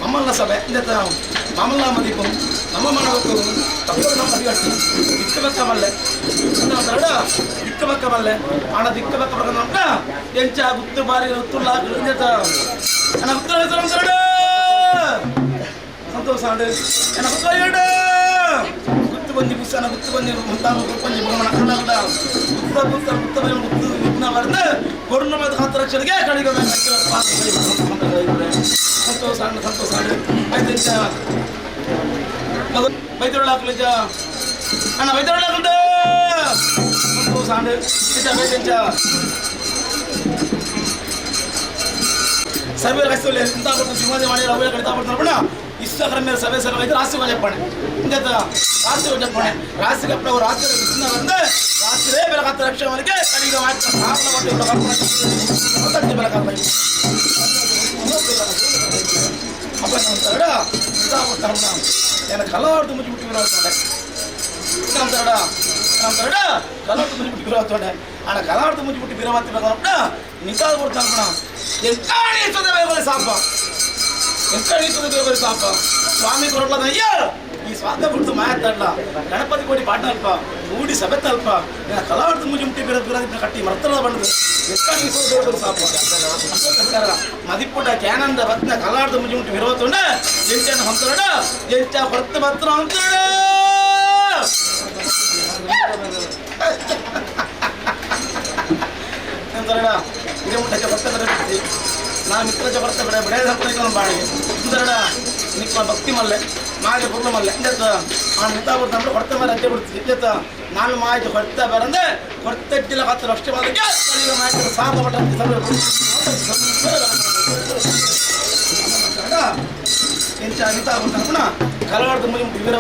ಮಮ್ಮಲ್ಲ ಸಭೆ ಮಾಮಲ್ಲ ಮದಿಪು ನಮ್ಮ ಮನವತ್ತು ತಪ್ಪು ನಮ್ಮ ಅಡಿಗಟ್ಟು ದಿಕ್ಕ ಬಕ್ಕ ಮಲ್ಲೆ ದಿಕ್ಕ ಬಕ್ಕ ಮಲ್ಲೆ ಆಣ ದಿಕ್ಕ ಬಕ್ಕ ಬರಕ ಎಂಚ ಗುತ್ತು ಬಾರಿ ಉತ್ತುಲ್ಲ ಸಂತೋಷ ಗುತ್ತು ಬಂದು ಬುಸ್ಸಾನ ಗುತ್ತು ಬಂದು ಮುಂತಾನು ಗುಪ್ಪಂಜಿ ಬೊಮ್ಮನ ಕಣ್ಣಾಗದ ಗುತ್ತ ಗುತ್ತ ಗುತ್ತ ಬರಿ ಗುತ್ತು ಗುತ್ತನ ಬರೆದು ಕೊರುಣ ಮತ್ತು ಹತ್ತು ಲಕ್ಷರಿಗೆ ಕಡಿಗೆ ಸಂತೋಷ ಸಂತೋಷ ಐದು ಬೈತೊಳ್ಳಾಕ್ಲಿಜ ಅಣ್ಣ ಬೈತೊಳ್ಳಾಕ್ಲಿದ್ದ ಸಂತೋಷ ಬೈತಂಚ ಸರ್ವೇ ಕಷ್ಟದಲ್ಲಿ ಇಂಥ ಕೊಟ್ಟು ಸಿಂಹಾದಿ ಮಾಡಿ ರವೆ ಕಡಿತಾ ಕೊಡ್ತಾರೆ ಇಷ್ಟ ಮೇಲೆ ಸಭೆ ಸಭೆ ಐತೆ ರಾಶಿ చెప్పండి ఇంత రాశి చెప్పండి రాశికి అప్పుడు రాత్రి ఇస్తున్నారు రాత్రే ಬೆಳಕತ್ತ ರಕ್ಷೆ ಮನೆಗೆ ಕಡಿಗೆ எனக்கு கலவாரத்து முடிச்சு விட்டு கலவாரத்து முடிச்சு விட்டு விராத்தோட ஆனால் கலவாரத்து முடிச்சு விட்டு விரவாத்தி நிக்காது கொடுத்தாங்க எக்காணி சாப்பான் ಎಕ್ಕಡಿ ಸಾಪ ಸ್ವಾಮಿ ಕೊರಟ್ಲದ ಅಯ್ಯ ಈ ಸ್ವಾತ ಬಿಡ್ತು ಮಾತಾಡ್ಲ ಗಣಪತಿ ಕೋಟಿ ಪಾಠ ಅಲ್ಪ ಮೂಡಿ ಸಭೆ ತಲ್ಪ ಕಲಾವರ್ತ ಮುಂಜಿ ಮುಟ್ಟಿ ಬಿರ ಬಿರ ಕಟ್ಟಿ ಮರ್ತಲ ಬಂದು ಎಕ್ಕಡಿ ಸಾಪ ಮದಿಪುಟ ಕ್ಯಾನಂದ ಬತ್ನ ಕಲಾರ್ದ ಮುಂಜಿ ಮುಟ್ಟಿ ವಿರೋತುಂಡ ಎಂಚನ ಹೊಂತರಡ ಎಂಚ ಹೊರತ ಬತ್ರ ಅಂತಡ ಅಂತಾರಡ ಇದೇ ಮುಟ್ಟಕ್ಕೆ ಬರ್ತಾ ನಾ ಮಿತ್ರ ಜಬರ್ತ ಬಿಡ ಬಿಡ ಹಾಕ್ತಾರೆ ಬಾಡಿ ಇಂದರಡ ನಿಕ್ಕ ಭಕ್ತಿ ಮಲ್ಲೆ ಮಾಗೆ ಪೂರ್ಣ ಮಲ್ಲೆ ಇಂದತ್ತ ಆ ಮಿತಾ ಬರ್ತಾಂದ್ರೆ ಹೊರತ ಮೇಲೆ ಅಜ್ಜೆ ಬಿಡ್ತೀವಿ ಇಂದತ್ತ ನಾನು ಮಾಹಿತಿ ಹೊರತ ಬರಂದೆ ಹೊರತಟ್ಟಿಲ್ಲ ಹತ್ತು ಅಷ್ಟೇ ಮಾಡೋದಕ್ಕೆ ಮಾಹಿತಿ ಸಾಪ ಮಟ್ಟ ಇಂಚ ಮಿತಾ ಬರ್ತಾನ ಕಲವಾಡ್ದ ಮುಗಿ ವಿವರ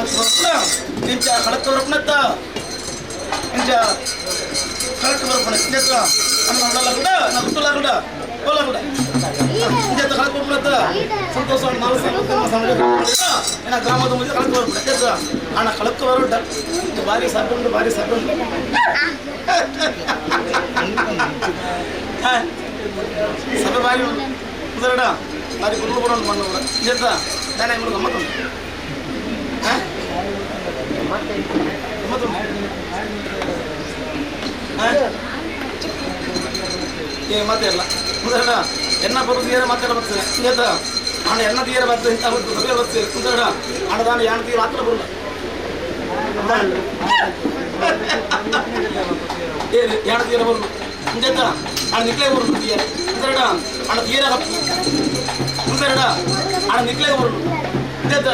ಇಂಚ ಕಳತ್ತವರಪ್ಪನತ್ತ ಇಂಚ ಕರೆಕ್ಟ್ ಬರ್ಪಣೆ ಇಂಚ ಅಣ್ಣ ಉಡಲ್ಲ ಕೂಡ ನಾ ಗುಟ್ಟಲ್ಲ ಕೂಡ ಹೋಲ ಕೂಡ ಇಂಚ ಕಳಕ್ ಬರ್ಪಣತ್ತ ಸಂತೋಷ ನಾವು ಏನ ಗ್ರಾಮದ ಮುಂದೆ ಕಳಕ್ ಬರ್ಪಣೆ ಇಂಚ ಅಣ್ಣ ಕಳಕ್ ಬರೋ ಭಾರಿ ಸಾಕೊಂಡು ಭಾರಿ ಸಾಕೊಂಡು ಸಭೆ ಭಾರಿ ಉಂಟು ಭಾರಿ ಗುರುಗಳು ಬರೋಣ ಮಣ್ಣು ಕೂಡ ಇಂಚ ನಾನೇ ಅಂಗಡಿ ಗಮ್ಮತ್ತುಂಟು ಏ ಮಾತೆಲ್ಲ ಮುಂದರಡ ಎನ್ನ ಬರುದು ಏನ ಮಾತಾಡ ಬರ್ತದೆ ಇಂಜತ್ತ ಹಣ ಎನ್ನ ತೀರ ಬರ್ತದೆ ಇಂಥ ಬರ್ತದೆ ಸಭೆ ಬರ್ತದೆ ಮುಂದರಡ ಹಣದಾನ ಯಾಣ ತೀರ ಮಾತ್ರ ಬರಲ್ಲ ಏ ಯಾಣ ತೀರ ಬರುದು ಇಂಜತ್ತ ಹಣ ನಿಕ್ಲೆ ಬರುದು ತೀರ ಮುಂದರಡ ಹಣ ತೀರ ಮುಂದರಡ ಹಣ ನಿಕ್ಲೆ ಬರುದು ಇಂಜತ್ತ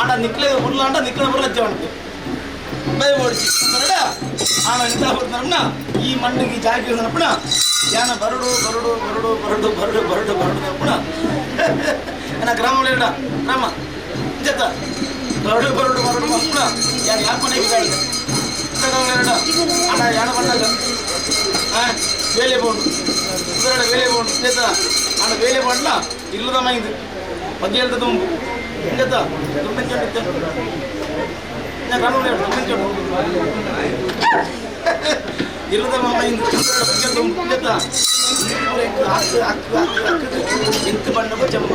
ಆಡ ನಿಕ್ಲೆ ಬರಲ್ಲ ಅಂಡ ನಿಕ್ಲೆ ಬರಲ್ಲ ಜವಣಕ್ಕೆ ಬೈ ಓಡಿಸಿ ಅಂದ್ರಡ ಆಣ ಇಂಥ ಬರ್ತಾರಣ್ಣ ಈ ಮಣ್ಣಿಗೆ ಈ ಜಾಗಿ ಇಳಿದನಪ್ಪಣ ಯಾನ ಬರಡು ಬರಡು ಬರಡು ಬರಡು ಬರಡು ಬರಡು ಬರಡು ಅಪ್ಪಣ ಏನ ಗ್ರಾಮ ಇಡ ಗ್ರಾಮ ಜತ ಬರಡು ಬರಡು ಬರಡು ಅಪ್ಪಣ ಯಾನ ಯಾಪನ ಇಡ ಅಣ್ಣ ಯಾನ ಬಂದಾಗ வேலை போகணும் குதிரை வேலை போகணும் சேத்தா ஆனால் வேலை போடலாம் இல்லதான் இது பத்தியல் தும்பு இங்கத்தா தும்பிச்சோண்டு ಎಂತ ಬಣ್ಣಕ್ಕೂ ಚೆಮ್ಮ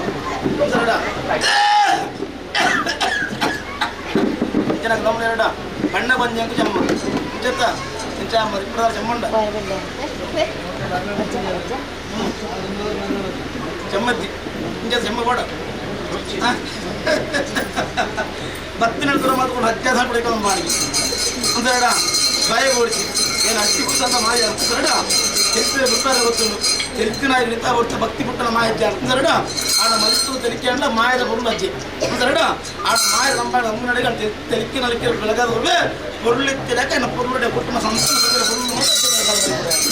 ಎರಡ ಬಣ್ಣ ಬಂಜಂಕು ಚೆಮ್ಮ ಇಂಚತ್ತ ಇಂಚ ಇಪ್ಪದಾರು ಚೆಮ್ಮಂಡ ಚೆಮ್ಮದ್ದಿ ಇಂಚ ಚೆಮ್ಮ ಕೂಡ ಬತ್ತಿನ ಮಾತ್ಕೊಂಡು ಹಚ್ಚ ಪಡೆಕೊಂಡು ಮಾಡಿ ಅಂದ್ರಡ ಭಯ ಓಡಿಸಿ ಏನು ಅಟ್ಟಿ ಪುಟ್ಟಂತ ಮಾಯ ಅಂದ್ರಡ ಚರಿತ್ರೆ ಬಿಟ್ಟಾರೆ ಗೊತ್ತುಂಡು ಚರಿತ್ರಿನ ಇರ್ತಾ ಬರ್ತ ಭಕ್ತಿ ಪುಟ್ಟನ ಮಾಯ ಅಜ್ಜ ಅಂದ್ರಡ ಆಡ ಮರಿತು ತೆಲಿಕೆ ಅಂಡ ಮಾಯದ பொருள் ಅಜ್ಜಿ ಅಂದ್ರಡ ಆಡ ಮಾಯ ಸಂಪಾಡ ನಮಗೆ ತೆಲಿಕೆ ನಲಿಕೆ ಬೆಳಗಾದ பொருளுக்கு என்ன பொருளுடைய குடும்ப ಸಂತಾನ பொருள்.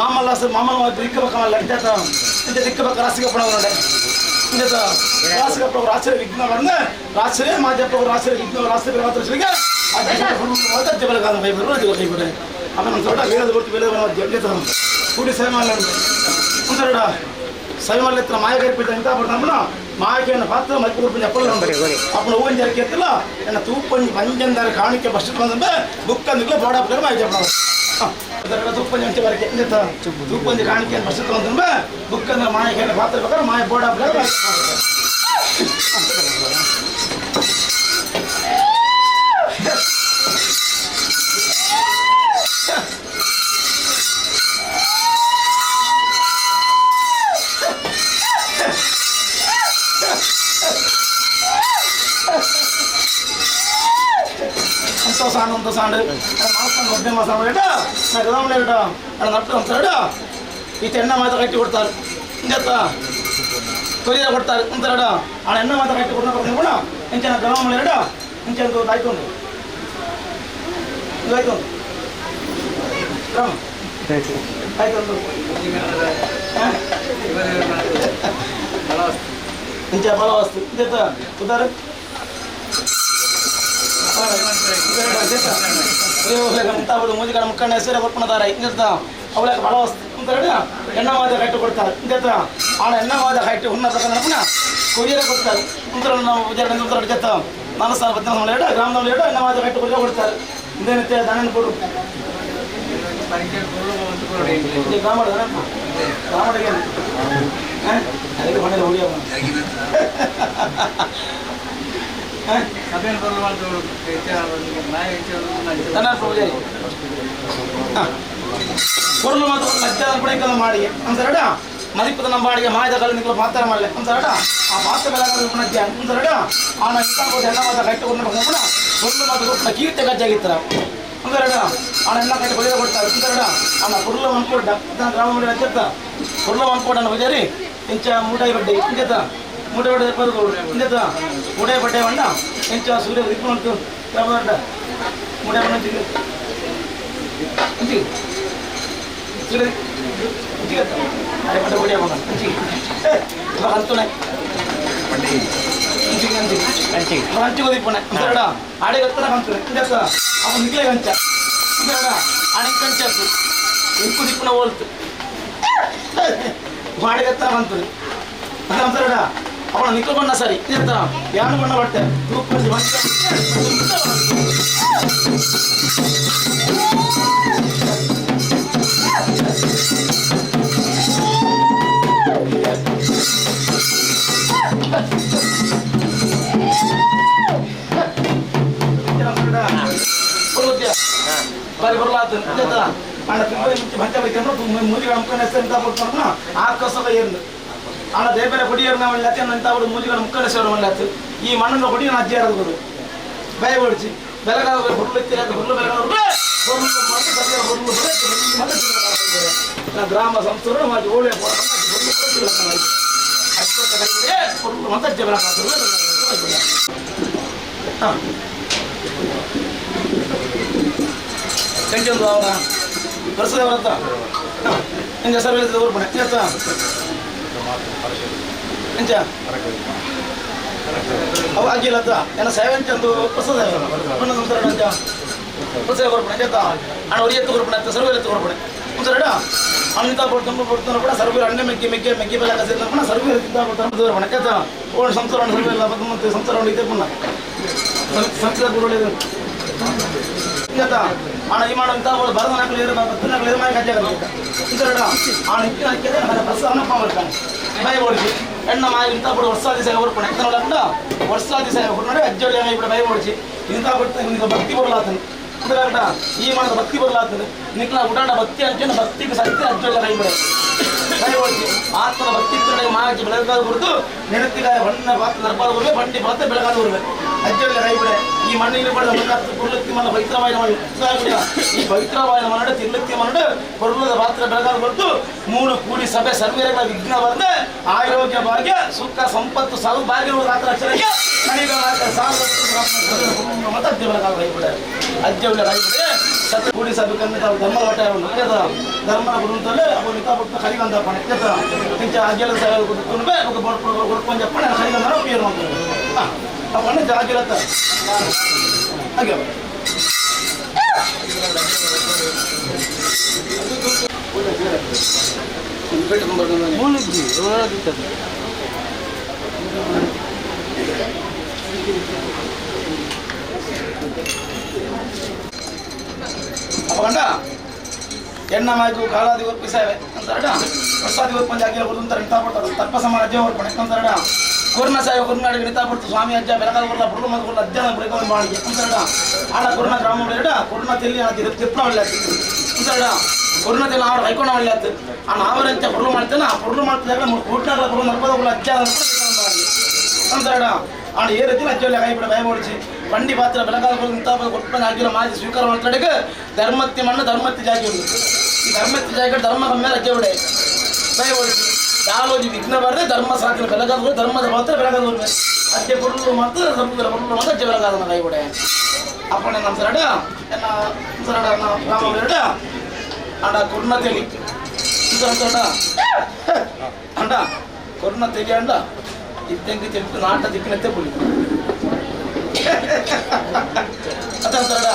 ಮಾಮಲ್ಲ ಮಾಮಲ್ಲ ದಿಕ್ಕಬೇಕಲ್ಲ ಇಂತ ಇಂತ ದಿಕ್ಕಬೇಕ ರಾಸಿಗಪ್ಪಣ ಇಂತ ರಾಸಿಗಪ್ಪ ರಾತ್ರಿ ವಿಘ್ನ ಬಂದ ರಾತ್ರಿ ಮಾಜಪ್ಪ ರಾತ್ರಿ ವಿಘ್ನ ರಾತ್ರಿ ಮಾತ್ರ ಕೈ ಅವನ ದೊಡ್ಡ ಬೇರೆ ಕೊಟ್ಟು ಬೇರೆ ಕೂಡಿ ಸೇವೆ ಒಂದೆರಡ ಸೈಮಲ್ಲ ಮಾಯಕರಿಪಿಟ್ಟ ಇಂತ ಪಡ್ತಾನ ಮಾಯಕೆಯನ್ನು ಪಾತ್ರ ಮಲ್ಪು ಅಪ್ಪನ ಹೂವಿನ ಜರಕೆ ಎತ್ತಲ್ಲ ಎನ್ನ ತೂಪಂಜಿ ಪಂಜಂದರ ಕಾಣಿಕೆ ಬಸ್ ಬಂದ ಬುಕ್ ಅಂದಿಲ್ಲ ಬೋಡ ಮಾಯಕೆ ತೂಪಂಜಿ ಅಂಚೆ ಬರಕೆ ತೂಪಂಜಿ ಕಾಣಿಕೆ ಬಸ್ ಬಂದ ಬುಕ್ ಅಂದ್ರೆ ಮಾಯಕೆಯನ್ನು ಪಾತ್ರ ಬೇಕಾದ್ರೆ ಮಾಯ ಬೋಡ ಅಂತ ಸಾಂಡು ಮಾಸ ಒಬ್ಬನೇ ಮಾಸ ಕೇಟಾ ನಟ್ಟು ಅಂತಾರ ಈ ಎಣ್ಣೆ ಮಾತ್ರ ಕಟ್ಟಿ ಕೊಡ್ತಾರೆ ಇಂಜತ್ತ ಕೊರಿಯರ್ ಕೊಡ್ತಾರೆ ಅಂತಾರ ಆ ಎಣ್ಣೆ ಮಾತ್ರ ಕಟ್ಟಿ ಕೊಡ್ತಾ ಕೂಡ ಇಂಚಿನ ಗ್ರಾಮ ಎರಡು ಇಂಚ ಆಯ್ತು ಇದು ಆಯ್ತು ಗ್ರಾಮ ಆಯ್ತು ಇಂಚ ಬಲವಸ್ತು ಇಂಜತ್ತ ಉದಾರ ಮೂಜಿಗಳ ಮುಕ್ಕಣ್ಣ ಹೆಸರು ಕೊಡ್ಪಣದಾರ ಇಂದ ಅವಳಕ್ಕೆ ಬಲ ವಸ್ತು ಅಂತಾರೆ ಎಣ್ಣೆ ಮಾದ ಕಟ್ಟಿ ಕೊಡ್ತಾರೆ ಇಂತ ಆಣ ಎಣ್ಣೆ ಮಾದ ಕಟ್ಟಿ ಉನ್ನ ಪ್ರಕಾರ ಕೊರಿಯರ ಕೊಡ್ತಾರೆ ಉತ್ತರ ನಾವು ಉತ್ತರ ಜೊತೆ ನಾಲ್ಕು ಸಾವಿರ ಹದಿನಾಲ್ಕು ಎರಡು ಗ್ರಾಮದ ಎರಡು ಎಣ್ಣೆ ಮಾದ ಕಟ್ಟಿ ಕೊರಿಯರ್ ಕೊಡ್ತಾರೆ ಇದೇನತ್ತೆ ದನ ಕೊಡು ಗ್ರಾಮ ಗ್ರಾಮಡಿಗೆ ಅದಕ್ಕೆ ಮನೇಲಿ ಹೊಡಿಯ பொருள் ಮಾತ್ರ ಲಜ್ಜಾದ ಪಡೆಯಲ್ಲ ಮಾಡಿ ಅಂತಾರಡ ಮದಿಪದ ನಮ್ಮ ಬಾಡಿಗೆ ಮಾಯದ ಕಲ್ಲ ಪಾತ್ರ ಮಾಡಲೆ ಅಂತಾರಡ ಆ ಪಾತ್ರ ಬೆಳಗಾದ ಅಂತಾರಡ ಆನ ಇಂತ ಎಲ್ಲ ಮಾತ್ರ ಕಟ್ಟಿಕೊಂಡು ಹೋಗೋಣ பொருள் ಮಾತ್ರ ಕೀರ್ತಿ ಗಜ್ಜಾಗಿತ್ತರ ಅಂತಾರಡ ಆಣ ಎಲ್ಲ ಕಟ್ಟಿ ಬಳಿಯ ಕೊಡ್ತಾರೆ ಅಂತಾರಡ ಆನ பொருள் ಅನ್ಕೊಡ್ಡ ಗ್ರಾಮ ಅಜ್ಜತ್ತ பொருள் ಅನ್ಕೊಡಣ ಪೂಜಾರಿ ಇಂಚ ಮೂಟಾಯಿ ಬಡ್ಡೆ ಇಂಚತ್ತ ಮೂಟೆ ಬಡ್ಡೆ ಇಂಚತ್ತ ಮೂಟೆ ಬಡ್ಡೆ ಬಣ್ಣ ಇಂಚ ಸೂರ್ಯ ದಿಕ್ಕು ಗ್ರಾಮದ ಮೂಟೆ ಬಣ್ಣ ಅವನ ನಿಕ್ಲು ಬಣ್ಣ ಸರಿ ಯಾನು ಬಣ್ಣ ಬಟ್ಟೆ ಆಣ ದೇವರ ಕೊಡಿಯರ್ನ ಅಂತ ಮೂಜಿಗಳ ಮುಕ್ಕಣ ಸೇವರ ಈ ಮಣ್ಣನ್ನು ಕೊಡಿ ಅಜ್ಜಿಯಾರದು ಭಯ ಓಡಿಸಿ ಬೆಳಗಾದ ಹುರುಳು ಹುರುಳು ಬೆಳಗಾದ ಗ್ರಾಮ ಸಂಸ್ಥೆ ಓಳೆ ವರ್ಷದ ಸರ್ವೇದ ಎಂಚ ಅವು ಆಗಿಲ್ಲತ್ತ ಏನ ಸೇವೆ ಚಂದು ಪ್ರಸಾದ ಪ್ರಸಾದ ಕೊರ್ಪಣೆ ಎಂಚ ಅಣ್ಣ ಒರಿ ಎತ್ತು ಕೊರ್ಪಣೆ ಅತ್ತ ಸರ್ವೇಲ ಎತ್ತು ಕೊರ್ಪಣೆ ಒಂದ್ಸರಡ ಅಣ್ಣ ತುಂಬ ಪಡ್ತಾನ ಕೂಡ ಸರ್ವೇಲ ಅಣ್ಣ ಮೆಕ್ಕಿ ಮೆಕ್ಕೆ ಮೆಕ್ಕಿ ಬೆಲ್ಲ ಕಸಿದ ಕೂಡ ಸರ್ವೇಲ ತಿಂತ ಪಡ್ತಾನ ದೂರ ಎಂಚ ಓಣ ಸಂಸಾರ ಸರ್ವೇಲ ಮತ್ತೆ ಸಂಸಾರ ಇದೆ ಪುನಃ ಸಂಸಾರ ಗುರುಗಳು ಇಂತ ಅಣ್ಣ ಈ ಮಾಡ ಅಂತ ಭರತನಾಕಲು ಇರೋ ಭಕ್ತನಾಕಲು ಇರೋ ಮಾಯ ಕಜ್ಜಾಗ ಇಂತರಡ ಅಣ್ಣ ಇಕ್ಕಿನ ಹಾಕಿದ್ರೆ ಪ್ರಸಾದ ಮಾಡ್ತಾನೆ ಭಯ ಓಡಿಸಿ ಎಣ್ಣ ಮಾಯ ಇಂಥ ಬಿಡು ವರ್ಷಾದಿ ಸೇವೆ ಕೊಡ್ಪಣೆ ಎಂತ ನೋಡಕ್ಕ ವರ್ಷಾದಿ ಸೇವೆ ಕೊಡ್ತಾರೆ ಅಜ್ಜೊಳ್ಳಿ ఇప్పుడు ಭಯ ಓಡಿಸಿ ಇಂಥ ಬಿಟ್ಟು ಭಕ್ತಿ ಬರಲಾತನು ಅಂದ್ರಟ ಈ ಮಾಡದ ಭಕ್ತಿ ಬರಲಾತನು ನಿಕ್ಲ ಉಡಾಡ ಭಕ್ತಿ ಅಂತ ಭಕ್ತಿಗೆ ಸತ್ಯ ಅಜ್ಜೊಳ್ಳಿ ಕೈ ಬಿಡ ಭಯ ಓಡಿಸಿ ಆತ್ಮನ ಭಕ್ತಿ ಮಾಜಿ ಬೆಳಗಾದ ಕುರಿತು ನೆನತಿಗಾರ ಬಣ್ಣ ಪಾತ್ರ ದರ್ಬಾರ ಬರುವೆ ಬಂಡಿ ಪಾತ್ರ ಬೆಳಗಾದ ಬರುವೆ ಅಜ್ಜೊಳ್ಳಿ ಕೈ ಬಿಡೆ ಈ ಮಣ್ಣಿನ ಪಡೆದ ಪುರ್ಲತ್ತಿ ಮಣ್ಣ ಪವಿತ್ರವಾಯಿನ ಮಣ್ಣು ಈ ಪವಿತ್ರವಾಯಿನ ಮಣ್ಣು ತಿರ್ಲತ್ತಿ ಮಣ್ಣು ಪೊರ್ಲದ ಪಾತ್ರ ಬೆಳಗಾದ ಹೊರತು ಮೂರು ಕೂಡಿ ಸಭೆ ಸರ್ವೇರಗಳ ವಿಘ್ನ ಬಂದ ಆರೋಗ್ಯ ಭಾಗ್ಯ ಸುಖ ಸಂಪತ್ತು ಸೌಭಾಗ್ಯ ರಾತ್ರ ಅಕ್ಷರಕ್ಕೆ ಅಜ್ಜ ಬೆಳಗಾದ ಕೈ ಬಿಡೆ ಅಜ್ಜ ಕೈ ಬಿಡೆ ಕೂಡಿ ಸಭೆಕನ್ನು ತಾವು ಧರ್ಮ ಹೊಟ್ಟೆ ಧರ್ಮ ಗುರುಂತಲೇ ಅವು ನಿತಾಪಟ್ಟ ಕರಿಗಂದಪ್ಪಣೆ ಇಂಚ ಅಜ್ಜಲ ಸೇವೆ ಕುತ್ಕೊಂಡು ಕೊಡ್ಕೊಂಡು చెప్పండి కరిగంద పేరు అప్పుడు జాగ్రత్త ಹಾಗೆ ಅಪ್ಪಗಂಡ ಎಣ್ಣಮಾಯ್ತು ಕಾಲಾದಿ ಒಪ್ಪಿಸಾವೆ ಅಂತಾರಡ ಪ್ರಸಾದಿ ಒಪ್ಪಂದ ಅಗಿಲ ಕೊಡ್ತಾರೆ ನಿಂತಾಪಡ್ತಾರೆ ತಪ್ಪ ಸಮಾನ ಅಜ್ಜ ಒಪ್ಪಣೆ ಅಂತಾರಡ ಕುರ್ನ ಸಾಯ ಕುರ್ನಾಡಿಗೆ ನಿಂತಾಪಡ್ತು ಸ್ವಾಮಿ ಅಜ್ಜ ಬೆಳಗಾದ ಕೊಡ್ಲ ಬುಡುಗು ಮಂದು ಕೊಡ್ಲ ಅಜ್ಜನ ಬುಡುಗ ಮಾಡಿ ಅಂತಾರಡ ಆಡ ಕುರ್ನ ಗ್ರಾಮ ಎರಡ ಕುರ್ನ ತೆಲ್ಲಿ ತಿಪ್ಪಣ ಒಳ್ಳೆ ಅಂತಾರಡ ಕುರ್ನ ತೆಲ್ಲಿ ಆವರ ಕೈಕೊಂಡ ಒಳ್ಳೆ ಆತು ಆ ನಾವರಂತೆ ಕುರ್ಲು ಮಾಡ್ತೇನೆ ಆ ಕುರ್ಲು ಮಾಡ್ತಿದಾಗ ಮೂರು ಕೂಟ್ನಾಗ ಕುರ್ಲು ನರ್ಪದ ಕೊಡ್ಲ ಅಜ್ಜ ಅಂತಾರಡ ಆಡ ఏ ರೀತಿ ಅಜ್ಜಲ್ಲಿ ಕೈ ಭಯ ಓಡಿಸಿ ಬಂಡಿ ಪಾತ್ರ ಬೆಳಗಾದ ನಿಂತಾಪ ಕೊಟ್ಟ ಆಗಿಲ್ಲ ಮಾಜಿ ಸ್ವೀಕಾರ ಮಾಡ್ತಾಡಕ್ಕೆ ಧರ್ಮತ್ತಿ ಮಣ್ಣು ಧರ್ಮತ್ತಿ ಜಾಗಿ ಉಂಟು ಈ ಧರ್ಮತ್ತಿ ಜಾಗ ಧರ್ಮ ಕಮ್ಮಿ ಅಜ್ಜ ಬಿಡೆ ಭಯ ಓಡಿಸಿ ಯಾವೋಜಿ ವಿಘ್ನ ಬಾರದೆ ಧರ್ಮ ಸಾಕಿನ ಬೆಳಗಾದ ಧರ್ಮದ ಮಾತ್ರ ಬೆಳಗಾದ ಅಜ್ಜೆ ಕೊಡಲು ಮಾತ್ರ ಧರ್ಮದ ಕೊಡಲು ಮಾತ್ರ ಅಜ್ಜೆ ಬೆಳಗಾದ ಕೈ ಬಿಡೆ ಅಪ್ಪಣೆ ನಮ್ಮ ಸರಡ ಸರಡ ರಾಮ ಅಂಡ ಕುರ್ನ ತೆಲಿ ಅಂಡ ಅಂಡ ಕುರ್ನ ತೆಲಿ ಅಂಡ ಇದ್ದಂಗೆ ತೆಗೆದು ನಾಟ ದಿಕ್ಕಿನತ್ತೆ ಪುಲಿ ಅದಂತಾರಡ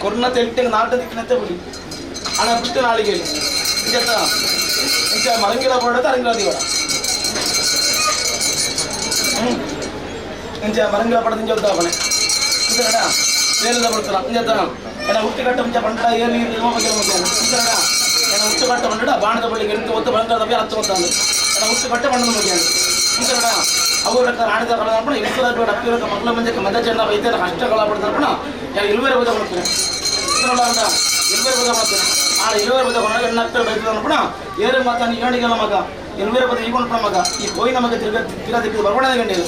ಕೊರ್ನ ತೆಲಿಟ್ಟಂಗೆ ನಾಟ ದಿಕ್ಕಿನತ್ತೆ ಪುಲಿ ಹಣ ಬಿಟ್ಟು ನಾಳಿಗೆ ಇಂಚ ಇಂಚ ಮರಂಗಿಲ ಬೋಡ ಅರಂಗಿಲ ದಿವಡ ಇಂಚ ಮರಂಗಿಲ ಪಡದ ಇಂಚ ಅವನೆ ಇಂಚರಡ ಬೇರೆಲ್ಲ ಬರ್ತಲ್ಲ ಇಂಚ ಏನ ಹುಟ್ಟು ಕಟ್ಟ ಮುಂಚೆ ಬಂಡ ಏರು ನೀರು ಇಂಚರಡ ಏನ ಹುಟ್ಟು ಕಟ್ಟ ಬಂಡ ಬಾಣದ ಬಳ್ಳಿಗೆ ನಿಂತು ಒತ್ತು ಬಂಗಾರದ ಹತ್ತು ಗೊತ್ತಾಂದು ಏನ ಹುಟ್ಟು ಕಟ್ಟ ಬಂಡದ ಮುಗಿಯಾನ ಇಂಚರಡ ಅವರು ರಾಣಿದ ಕಳದರ್ಪಣ ಇಳಿಸದ ಅಪ್ಪಿರಕ ಮಕ್ಕಳ ಮಂಜಕ್ಕೆ ಮದ ಚೆನ್ನ ವೈದ್ಯರ ಕಷ್ಟಗಳ ಪಡೆದರ್ಪಣ ಯಾರು ಇರುವೇರು ಬದ ಮಾಡ್ತಾರೆ ಇರುವೇರು ಬದ ಮಾಡ್ತಾರೆ ಆ ಇರುವೇರು ಬದ ಕೊಡ ಎಣ್ಣೆ ಬೈತದರ್ಪಣ ಏರು ಮಾತಾನ ಏಣಿಗೆಲ್ಲ ಮಗ ಇರುವೇರು ಬದ ಈಗೊಂಡ ಮಗ ಈ ಕೋಯಿನ ಮಗ ತಿರ್ಗ ತಿರ್ಗಾ ದಿಕ್ಕಿದ ಬರಬಣ ಗಂಡಿದು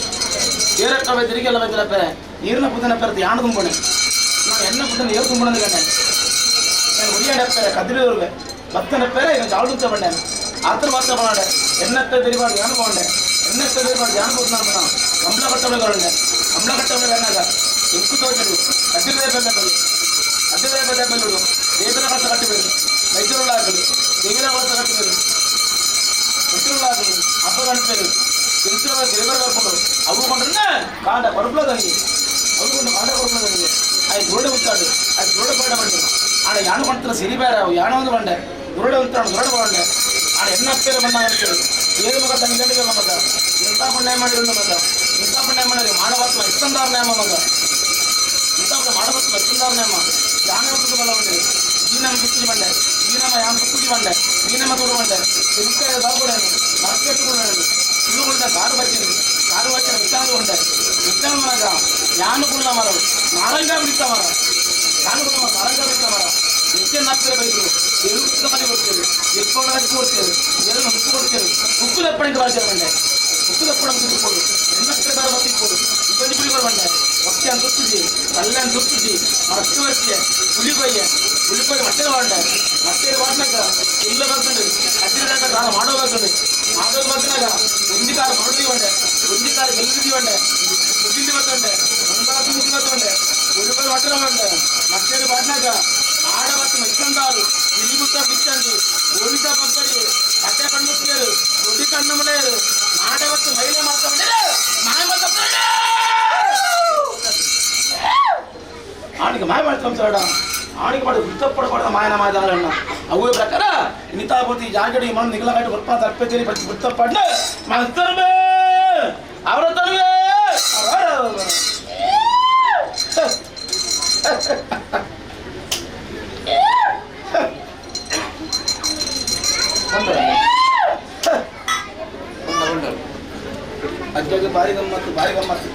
ಏರಕ್ಕ ಬೈ ತಿರುಗಿ ಎಲ್ಲ ಬೈತಲ ಪೆರೆ ನೀರಿನ ಪುದನ ಪೆರದು ಯಾಣ ತುಂಬಣೆ ನಾನು ಎಣ್ಣೆ ಪುದನ ಏರು ತುಂಬಣದ ಗಂಡೆ ನಾನು ಉಡಿಯಾಡ ಪೆರೆ ಕದಿರಿ ಭಕ್ತನ ಪೆರೆ ಈಗ ಜಾಳು ಬಂಡೆ ಆತರ ಮಾತ್ರ ಬಂಡೆ ಎಣ್ಣೆ ತಿರುಗಾಡು ಯಾನು ಬಂಡೆ ಎಣ್ಣೆ ತಿರುಗಾಡು ಯಾನು పోతున్నాను కమల కట్టబడి కమల కట్టబడి అన్నాక ఎక్కువ తోచడు కడ్డీ పెద్దలు కడ్డీ పెద్దలు దేవిన కట్ట కట్టిపోయారు వైద్యులు లాగులు దేవిన వలస కట్టిపోయారు వైద్యులు లాగులు అబ్బ కట్టిపోయారు తెలిసిన తెలివరు కలుపుకుంటారు అవ్వుకుంటున్నా కాండ కడుపులో తగ్గి అవ్వుకుంటూ కాండ కడుపులో తగ్గి అది దూడ ఉంటాడు అది దూడ పడమండి ఆడ యాన కొంటున్న సిరిపేరావు యాన ఉంది పండే దురడ ఉంటాడు దురడ పండే ఆడ ఎన్న పేరు ಬಂದ ಏಳು ಮಗ ತನ್ನ ಗಂಡಿಗೆ ಮಗ ಇಂಥ ಪುಣ್ಯ ಮಾಡಿರು ಮಗ ಇಂಥ ಪುಣ್ಯ ಮಾಡಿರಿ ಮಾಡವತ್ವ ಇಷ್ಟಂದಾರ ನ್ಯಾಮ ಮಗ ಇಂಥ ಮಾಡವತ್ವ ಇಷ್ಟಂದಾರ ನ್ಯಾಮ ಯಾನ ಹೊತ್ತು ಬಲ ಬಂಡೆ ಈ ನಮ್ಮ ಸುತ್ತಿ ಬಂಡೆ ಈ ನಮ್ಮ ಯಾನ ಸುತ್ತಿ ಬಂಡೆ ಈ ನಮ್ಮ ತೋಡು ಬಂಡೆ ತಿರುಗಾಯ ಬಾಗುಡೇನು ಮರಕೆಟ್ಟುಕೊಂಡೇನು ಸುಳ್ಳುಗೊಂಡ ಕಾರು ಬಚ್ಚಿರಿ ಕಾರು ಬಚ್ಚಿನ ವಿಚಾರಗೊಂಡೆ ವಿಚಾರ ಮಗ ಯಾನುಕುಳ್ಳ ಮರ ನಾರಂಗ ಬಿಡಿತ ಮರ ಯಾನುಕುಳ್ಳ ಮರ ನಾರಂಗ ಬಿಡಿತ ಮರ ನಿತ್ಯ ನಾಲ್ಕರ ಬೈದರು ಎರುತ್ತ ಮನೆ ಕೊಡ್ತೇವೆ ಎತ್ಕೊಂಡ ಕೊಡ್ತೇವೆ ಎಲ್ಲ ಉಪ್ಪು ಕೊಡ್ತೇವೆ ಉಪ್ಪು ದಪ್ಪಣಿಗೆ ಭಾಷೆ ಬಂಡೆ ಉಪ್ಪು ದಪ್ಪಣ ತಿಳ್ಕೊಡು ಎಣ್ಣೆ ಬಾರ ಬತ್ತಿಕ್ಕೊಡು ಇಬ್ಬರು ಪುಲಿಗಳು ಬಂಡೆ ಹೊಟ್ಟೆ ಅಂತ ಸುತ್ತಿಸಿ ಕಲ್ಲೆ ಅಂತ ಸುತ್ತಿಸಿ ಮರಷ್ಟು ವರ್ಷೆ ಪುಲಿಕೊಯ್ಯ ಪುಲಿಕೊಯ್ಯ ಮೊಟ್ಟೆ ಬಾಂಡೆ ಮೊಟ್ಟೆ ಬಾಟ್ನಾಗ ಇಲ್ಲ ಬರ್ಕೊಂಡು ಹತ್ತಿರ ಕಾಲ ಮಾಡೋ ಬರ್ಕೊಂಡು ಮಾಡೋದು ಬರ್ತಾಗ ಒಂದಿ ಕಾಲ ಮಾಡೋದಿ ಬಂಡೆ ಒಂದಿ ಕಾಲ ಗೆಲ್ಲಿದಿ ಬಂಡೆ ಮುಗಿಲಿ ಬರ್ತಂಡೆ ಒಂದಾತು ಮುಗಿ ಬರ್ತಂಡೆ ಪುಲಿಕೊಯ್ಯ ಮೊಟ್ಟೆ ಬಂಡೆ ಮೊಟ್ಟೆ ಬಾಟ್ನಾಗ ಆಡವತ್ತು ಮೆಚ್ಚಂದಾರು ಇಲಿಗುತ್ತ ಬಿಚ್ಚಂಡಿ ಒಳಿತ ಪಕ್ಕಡಿ ಕಟ್ಟೆ ಕಣ್ಣುತ್ತಿಯರು ದೊಡ್ಡಿ ಕಣ್ಣು ಮಳೆಯರು ನಾಡವತ್ತು ಮಹಿಳೆ ಮಾತಾಡಿ ಮಾಯ ಮಾತಾಡ ಆಣಿಗೆ ಮಾಯ ಮಾಡ್ತಾರ ಸರಡ ಆಣಿಗೆ ಮಾಡಿ ವೃತ್ತಪಡಬಾರ್ದ ಮಾಯನ ಮಾಯದಾರಣ್ಣ ಅವು ಪ್ರಕಾರ ನಿತಾಪತಿ ಜಾಗಡಿ ಮಣ್ಣು ನಿಗಲಗಾಟಿ ಗೊಪ್ಪ ತರ್ಪೇರಿ ವೃತ್ತಪಡ್ಲ ಮಸ್ತರ್ಬೇ ಅವರ ತರುವೆ ಅಜ್ಜಗೆ ಭಾರಿ ಗಮ್ಮತ್ತು ಭಾರಿ ಗಮ್ಮತ್ತು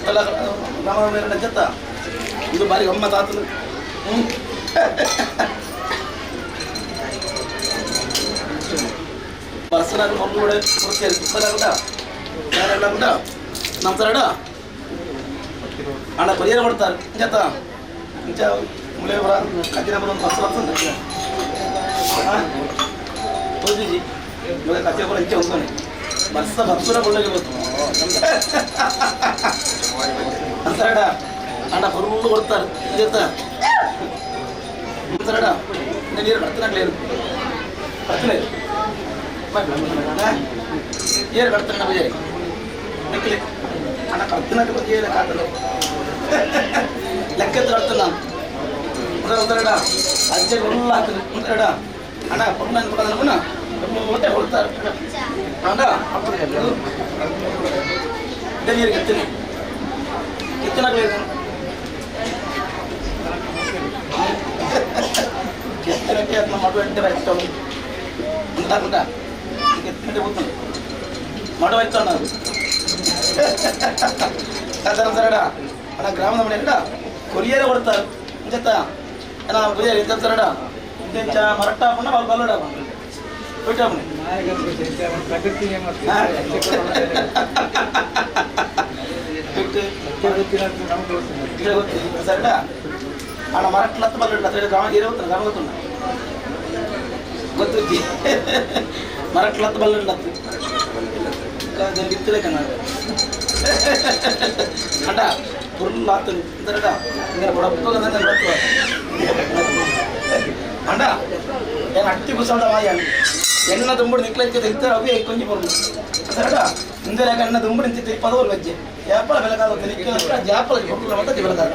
ಎಲ್ಲ ರಾಮ ಅಜ್ಜತ್ತ ಇದು ಭಾರಿ ಗಮ್ಮತ್ತು ಆತನು ಬಸ್ಸನಾಗ ಮಕ್ಕಳು ಕೂಡ ಯಾರೆಲ್ಲ ಕೂಡ ನಮ್ಮ ಸರಡ ಅಣ್ಣ ಪರಿಹಾರ ಕೊಡ್ತಾರೆ ಇಂಚತ್ತ ಇಂಚ ಮುಳೆಯವರ ಕಜ್ಜಿನ ಒಂದು ಬಸ್ ಬರ್ತದೆ ತೋಜಿಜಿ ಇವಾಗ ಕಜ್ಜಿನ ಕೂಡ ಇಂಚೆ ಹೋಗ್ತಾನೆ ಬಸ್ಸ ಬಸ್ಸುರ ಕೊಳ್ಳಗೆ ಗೊತ್ತು ಅಂತಾರಡ ಅಣ್ಣ ಹೊರಲು ಕೊಡ್ತಾರೆ ಇಂಚತ್ತ ಸರಡ ನೀರು ಕಡ್ತನಾಗ್ಲೇರು ಕಡ್ತಲೇ ಏರು ಕಡ್ತಾನ ಪೂಜಾರಿ ಲೆಕ್ಕಲೆ ಅಣ್ಣ ಕಡ್ತನಾಕ ಪೂಜೆ ಕಾತಲ್ಲ ಲೆಕ್ಕತ್ತು ಕಡ್ತನ ಉಂಟರಡ ಅಜ್ಜ ಉಲ್ಲ ಹಾಕಲು ಉಂಟರಡ ಅಣ್ಣ ಪೊಣ್ಣ ಅನ್ಪಡ ಹೊಟ್ಟೆ ಕೊಡ್ತಾರೆ ಅಣ್ಣ ನೀರು ಕೆತ್ತನೆ ಕೆತ್ತನಾಗ್ಲೇನು ಕೆತ್ತನಕ್ಕೆ ಅದನ್ನ ಮಾಡುವ ಎಂಟೆ ಬರ್ತವೆ ಉಂಟಾ ಕೆತ್ತನಕ್ಕೆ ಹೋಗ್ತಾನೆ ಮಾಡುವ ಇತ್ತು ಅಣ್ಣ ಅದು ಸರಡ ಅಣ್ಣ ಗ್ರಾಮದ ಮನೆ ಕೊರಿಯರೇ ಕೊಡ್ತಾರೆ ಇಂಚತ್ತ ಅಣ್ಣ ಪೂಜಾರಿ ಇಂತ ಸರಡ ಇಂಚ ಮರಟ್ಟ ಹಾಪಣ್ಣ వాళ్ళు ಬಲ್ಲಡ ಸರಡ ಅಣ್ಣ ಮರಟ್ಲತ್ತ ಬಲ್ಲಡ ಗ್ರಾಮ ಏరే ಗೊತ್ತ ಗ್ರಾಮ ಗೊತ್ತುಂಡ ಗೊತ್ತು ಮರಟ್ಲತ್ತ ಬಲ್ಲಡ್ಲತ್ತು ಇತ್ತಲೇ ಕಣ್ಣ ಅಂಡ ಪುರ್ಲ ಆತನು ಅಂತಾರಡ ಹಿಂಗೆ ಬಡಪ್ಪ ಅಂಡ ಏನು ಅಟ್ಟಿ ಕುಸಲ್ದ ಮಾಯ ಎಣ್ಣ ದುಂಬುಡು ನಿಕ್ಲಂಚೆ ತೆಗಿತಾರೆ ಅವೇ ಕೊಂಚ ಬರೋದು ಸರಡ ಇಂದರೆ ಎಣ್ಣ ದುಂಬುಡು ನಿಂತಿ ಪದವರು ವಜ್ಜೆ ಜಾಪಲ ಬೆಳಕಾದ ನಿಕ್ಕ ಜಾಪಲ ಹೊಟ್ಟಲ ಮತ್ತೆ ಬೆಳಕಾದ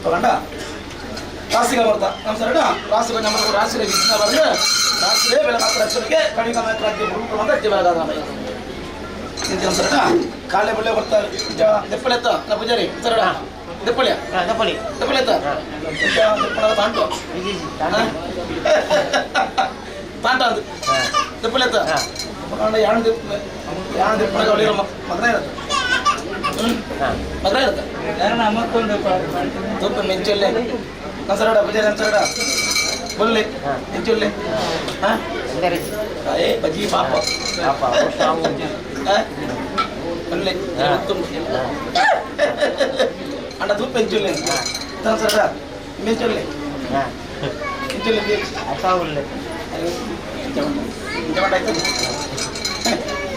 ತಗೊಂಡ ರಾಸಿಗೆ ಬರ್ತಾ ನಮ್ಮ ಸರಡ ರಾಸಿಗೆ ನಮ್ಮ ರಾಸಿಗೆ ವಿಘ್ನ ಬಂದ್ರೆ ರಾಸಿಗೆ ಬೆಳಕಾದ ರಕ್ಷಣೆಗೆ ಕಣಿಕ ರಾಜ್ಯ ಹುಡುಗರು ಅಂತ ಬೆಳಕಾದ ನಮ್ಮ ಸರಡ ಕಾಳೆ ಬಳ್ಳೆ ಬರ್ತಾರೆ ದೆಪ್ಪಳೆ ಎತ್ತ ನಾ ಪೂಜಾರಿ ಸರಡ ದೆಪ್ಪಳೆ ದೆಪ್ಪಳೆ ದೆಪ್ಪಳೆ ಎತ್ತ ದೆಪ್ಪಳ ತಾಂಟು ತಾಂಟ ಅದು ದೆಪ್ಪಳೆ ಎತ್ತ ಯಾಣ ದೆಪ್ಪ ಯಾಣ ದೆಪ್ಪಳ ಮಗನ ಇರುತ್ತೆ ಮಗನ ಇರುತ್ತೆ ತೂಪ ಮೆಂಚೊಲ್ಲೆ ನಸರಡ ಪೂಜಾರಿ ನಸರಡ ಬೊಲ್ಲೆ ಮೆಂಚೊಲ್ಲೆ ಹಾಂ ಏ ಬಜ್ಜಿ ಪಾಪ ಬೊಲ್ಲೆ ಅಂಡ ತೂಪ ಎಂಚೊಲ್ಲೆ ನಸರಡ ಮೆಂಚೊಲ್ಲೆ ಮೆಂಚೊಲ್ಲೆ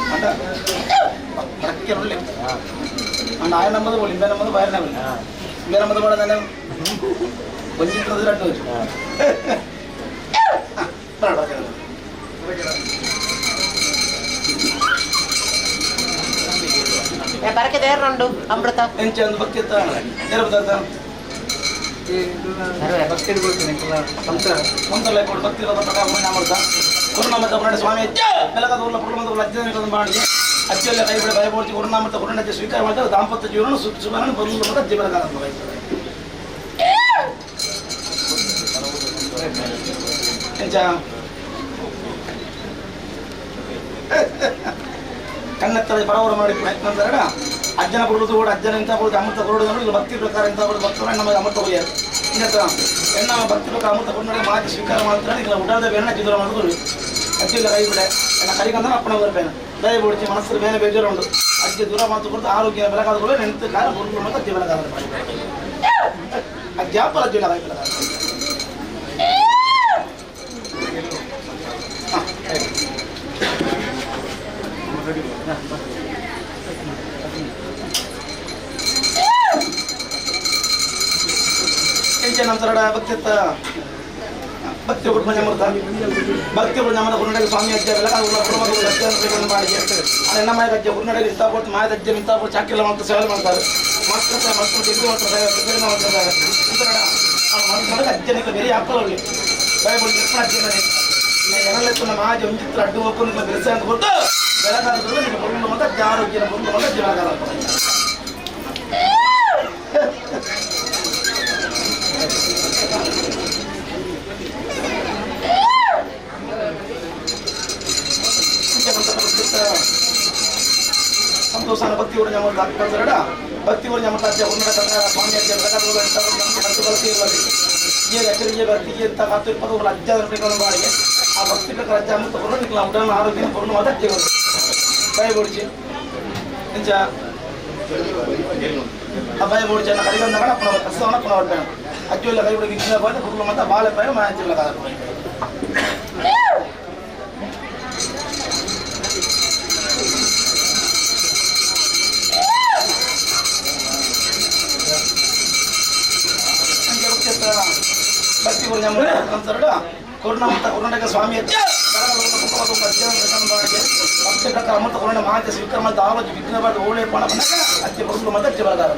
ಅಂಡ ಅಂಡ ಆಯ ನಮ್ಮದು ಬೋಳಿ ಇಂಬೆ ನಮ್ಮದು ಬಾಯರ್ ನಮ್ಮದು ಇಂಬೆ ನಮ್ಮದು ಬಾಡ തന്നെ ಒಂಜಿತ್ತದ രണ്ട് വെച്ചു ಪರಕೆ ದೇರ್ನುಂಡು ಅಮೃತ ಎಂಚ ಭಕ್ತಿ ಭಕ್ತಿ ಸ್ವಾಮಿ ಬೆಳಗಾದ ಅಚ್ಚಲ್ಲ ಕೈಬಿಡ ಭಯಪಡಿಸಿ ಗುರುನಾಮೃತ ಗುರುನಜ್ಜೆ ಸ್ವೀಕಾರ ಮಾಡ್ತಾರೆ ದಾಂಪತ್ಯ ಜೀವನ ಸುಖ ಸುಖ ಬರಲು ಮತ್ತು ಜೀವನ ಎಂಚ ಕಣ್ಣೆತ್ತರ ಬರವರು ಮಾಡಿ ನಂತರ ಅಜ್ಜನ ಕೊಡುವುದು ಕೂಡ ಅಜ್ಜನ ಇಂಥ ಕೊಡುದು ಅಮೃತ ಕೊಡುವುದು ನೋಡಿ ಭಕ್ತಿ ಪ್ರಕಾರ ಇಂಥ ಕೊಡುದು ಭಕ್ತರು ನಮಗೆ ಅಮೃತ ಕೊಯ್ಯಾರು ಇಂಥ ಎಣ್ಣ ಭಕ್ತಿ ಪ್ರಕಾರ ಅಮೃತ ಕೊಟ್ಟು ಮಾತಿ ಸ್ವೀಕಾರ ಮಾಡ್ತಾರೆ ಈಗ ಉಡಾದ ಬೇರೆ ಜಿದ್ರ ಮಾಡೋದು ಅಜ್ಜಿಲ್ಲ ಕೈ ಬಿಡೆ ಎನ್ನ ಕೈಗಂದ್ರೆ ಅಪ್ಪನ ಬರ್ಬೇನೆ ದಯ ಬಿಡಿಸಿ ಮನಸ್ಸು ಬೇರೆ ಬೇಜಾರು ಉಂಟು ಅಜ್ಜಿ ದೂರ ಮಾತು ಕೊಡ್ತು ಆರೋಗ್ಯ ಬೆಳಗಾದ ಕೂಡ ನೆಂತು ಕಾಲ ಹುಡುಗರು ಮತ್ತು ಅಜ್ಜಿ ಬೆಳಗಾದ ಅಜ್ಜಿ ಅಪ್ಪಲ ಅಜ್ಜಿ ಕೈ ಬೆಳಗಾದ ನಂತರ ಭಕ್ತಿ ಭಕ್ತಿ ಕುಟುಂಬ ಭಕ್ತಿ ಕುಟುಂಬ ಸ್ವಾಮಿ ಅಜ್ಜ ಬೆಳಗಾದ ಮಾಡಿ ಅಣ್ಣ ಅಜ್ಜ ಹುರ್ನಡೆಗೆ ಇಂಥ ಕೊಟ್ಟು ಮಾಯದ ಅಜ್ಜ ಇಂಥ ಕೊಟ್ಟು ಚಾಕಿಲ್ಲ ಮಾಡ್ತಾರೆ ಸೇವೆ ಮಾಡ್ತಾರೆ ಮಕ್ಕಳ ಮಕ್ಕಳು ಇದು ಮಾಡ್ತಾರೆ ಮಾಡ್ತಾರೆ ಅಜ್ಜನಿಗೆ ಬೇರೆ ಹಾಕೊಳ್ಳಿ ಬೈಬಲ್ ನಿರ್ಪಣ ಅಜ್ಜನೇ ಜನಲೆತ್ತನ ಮಾಜಿ ಒಂಜಿತ್ರ ಅಡ್ಡು ಹೋಗ್ಕೊಂಡು ಬೆರೆಸ ಅಂತ ಕೊಟ್ಟು ಬೆಳಗಾದ ನಿಮ್ಮ ಕುಟುಂಬ ಮತ್ತು ಆರೋಗ್ಯನ ಕುಟುಂಬ ಮತ್ತು ಜೀವನಕಾಲ ಸಂತೋಷ ಭಕ್ತಿ ಊರ ಭಕ್ತಿ ಊರ ಸ್ವಾಮಿ ಅಜ್ಜ ಆ ಭಕ್ತಿ ಪ್ರಕಾರ ಅಜ್ಜ ಅಮೃತ ಕೊಡು ಉಡಾನ ಆರೋಗ್ಯ ಪೂರ್ಣ ಮಾತ್ರ ಬಾಯಿ ಬುಡಿಚಿ ಎಂಚ ಆ ಬಾಯಿ ಬುಡಿಚಿ ಅನ್ನ ಕರಿಗಂದ ಅಪ್ಪನ ಕಸ್ತವನ ಅಪ್ಪನ ಹೊರಬೇಡ ಅಜ್ಜು ಕೈ ಬಿಡಿ ವಿಘ್ನ ಬಂದು ಕುರುಳು ಮತ್ತು ಬಾಳೆಪಾಯ ಮಾಯಂಚಿಲ್ಲ ಭಕ್ತಿ ನಮಸ್ಕಾರ ಕರುಣಾಮೃತ ಕರ್ನಾಟಕ ಸ್ವಾಮಿ ಭಕ್ತಿ ಪ್ರಕಾರ ಅಮೃತ ಕರುಣ ಮಹಾಂತ ಸ್ವೀಕಾರ ಆರೋಗ್ಯ ವಿಘ್ನ ಓಳೆ ಪಣ ಬಂದಾಗ ಅತ್ಯ ಬರುವುದು ಮತ್ತೆ ಅತ್ಯ ಬರಗಾರ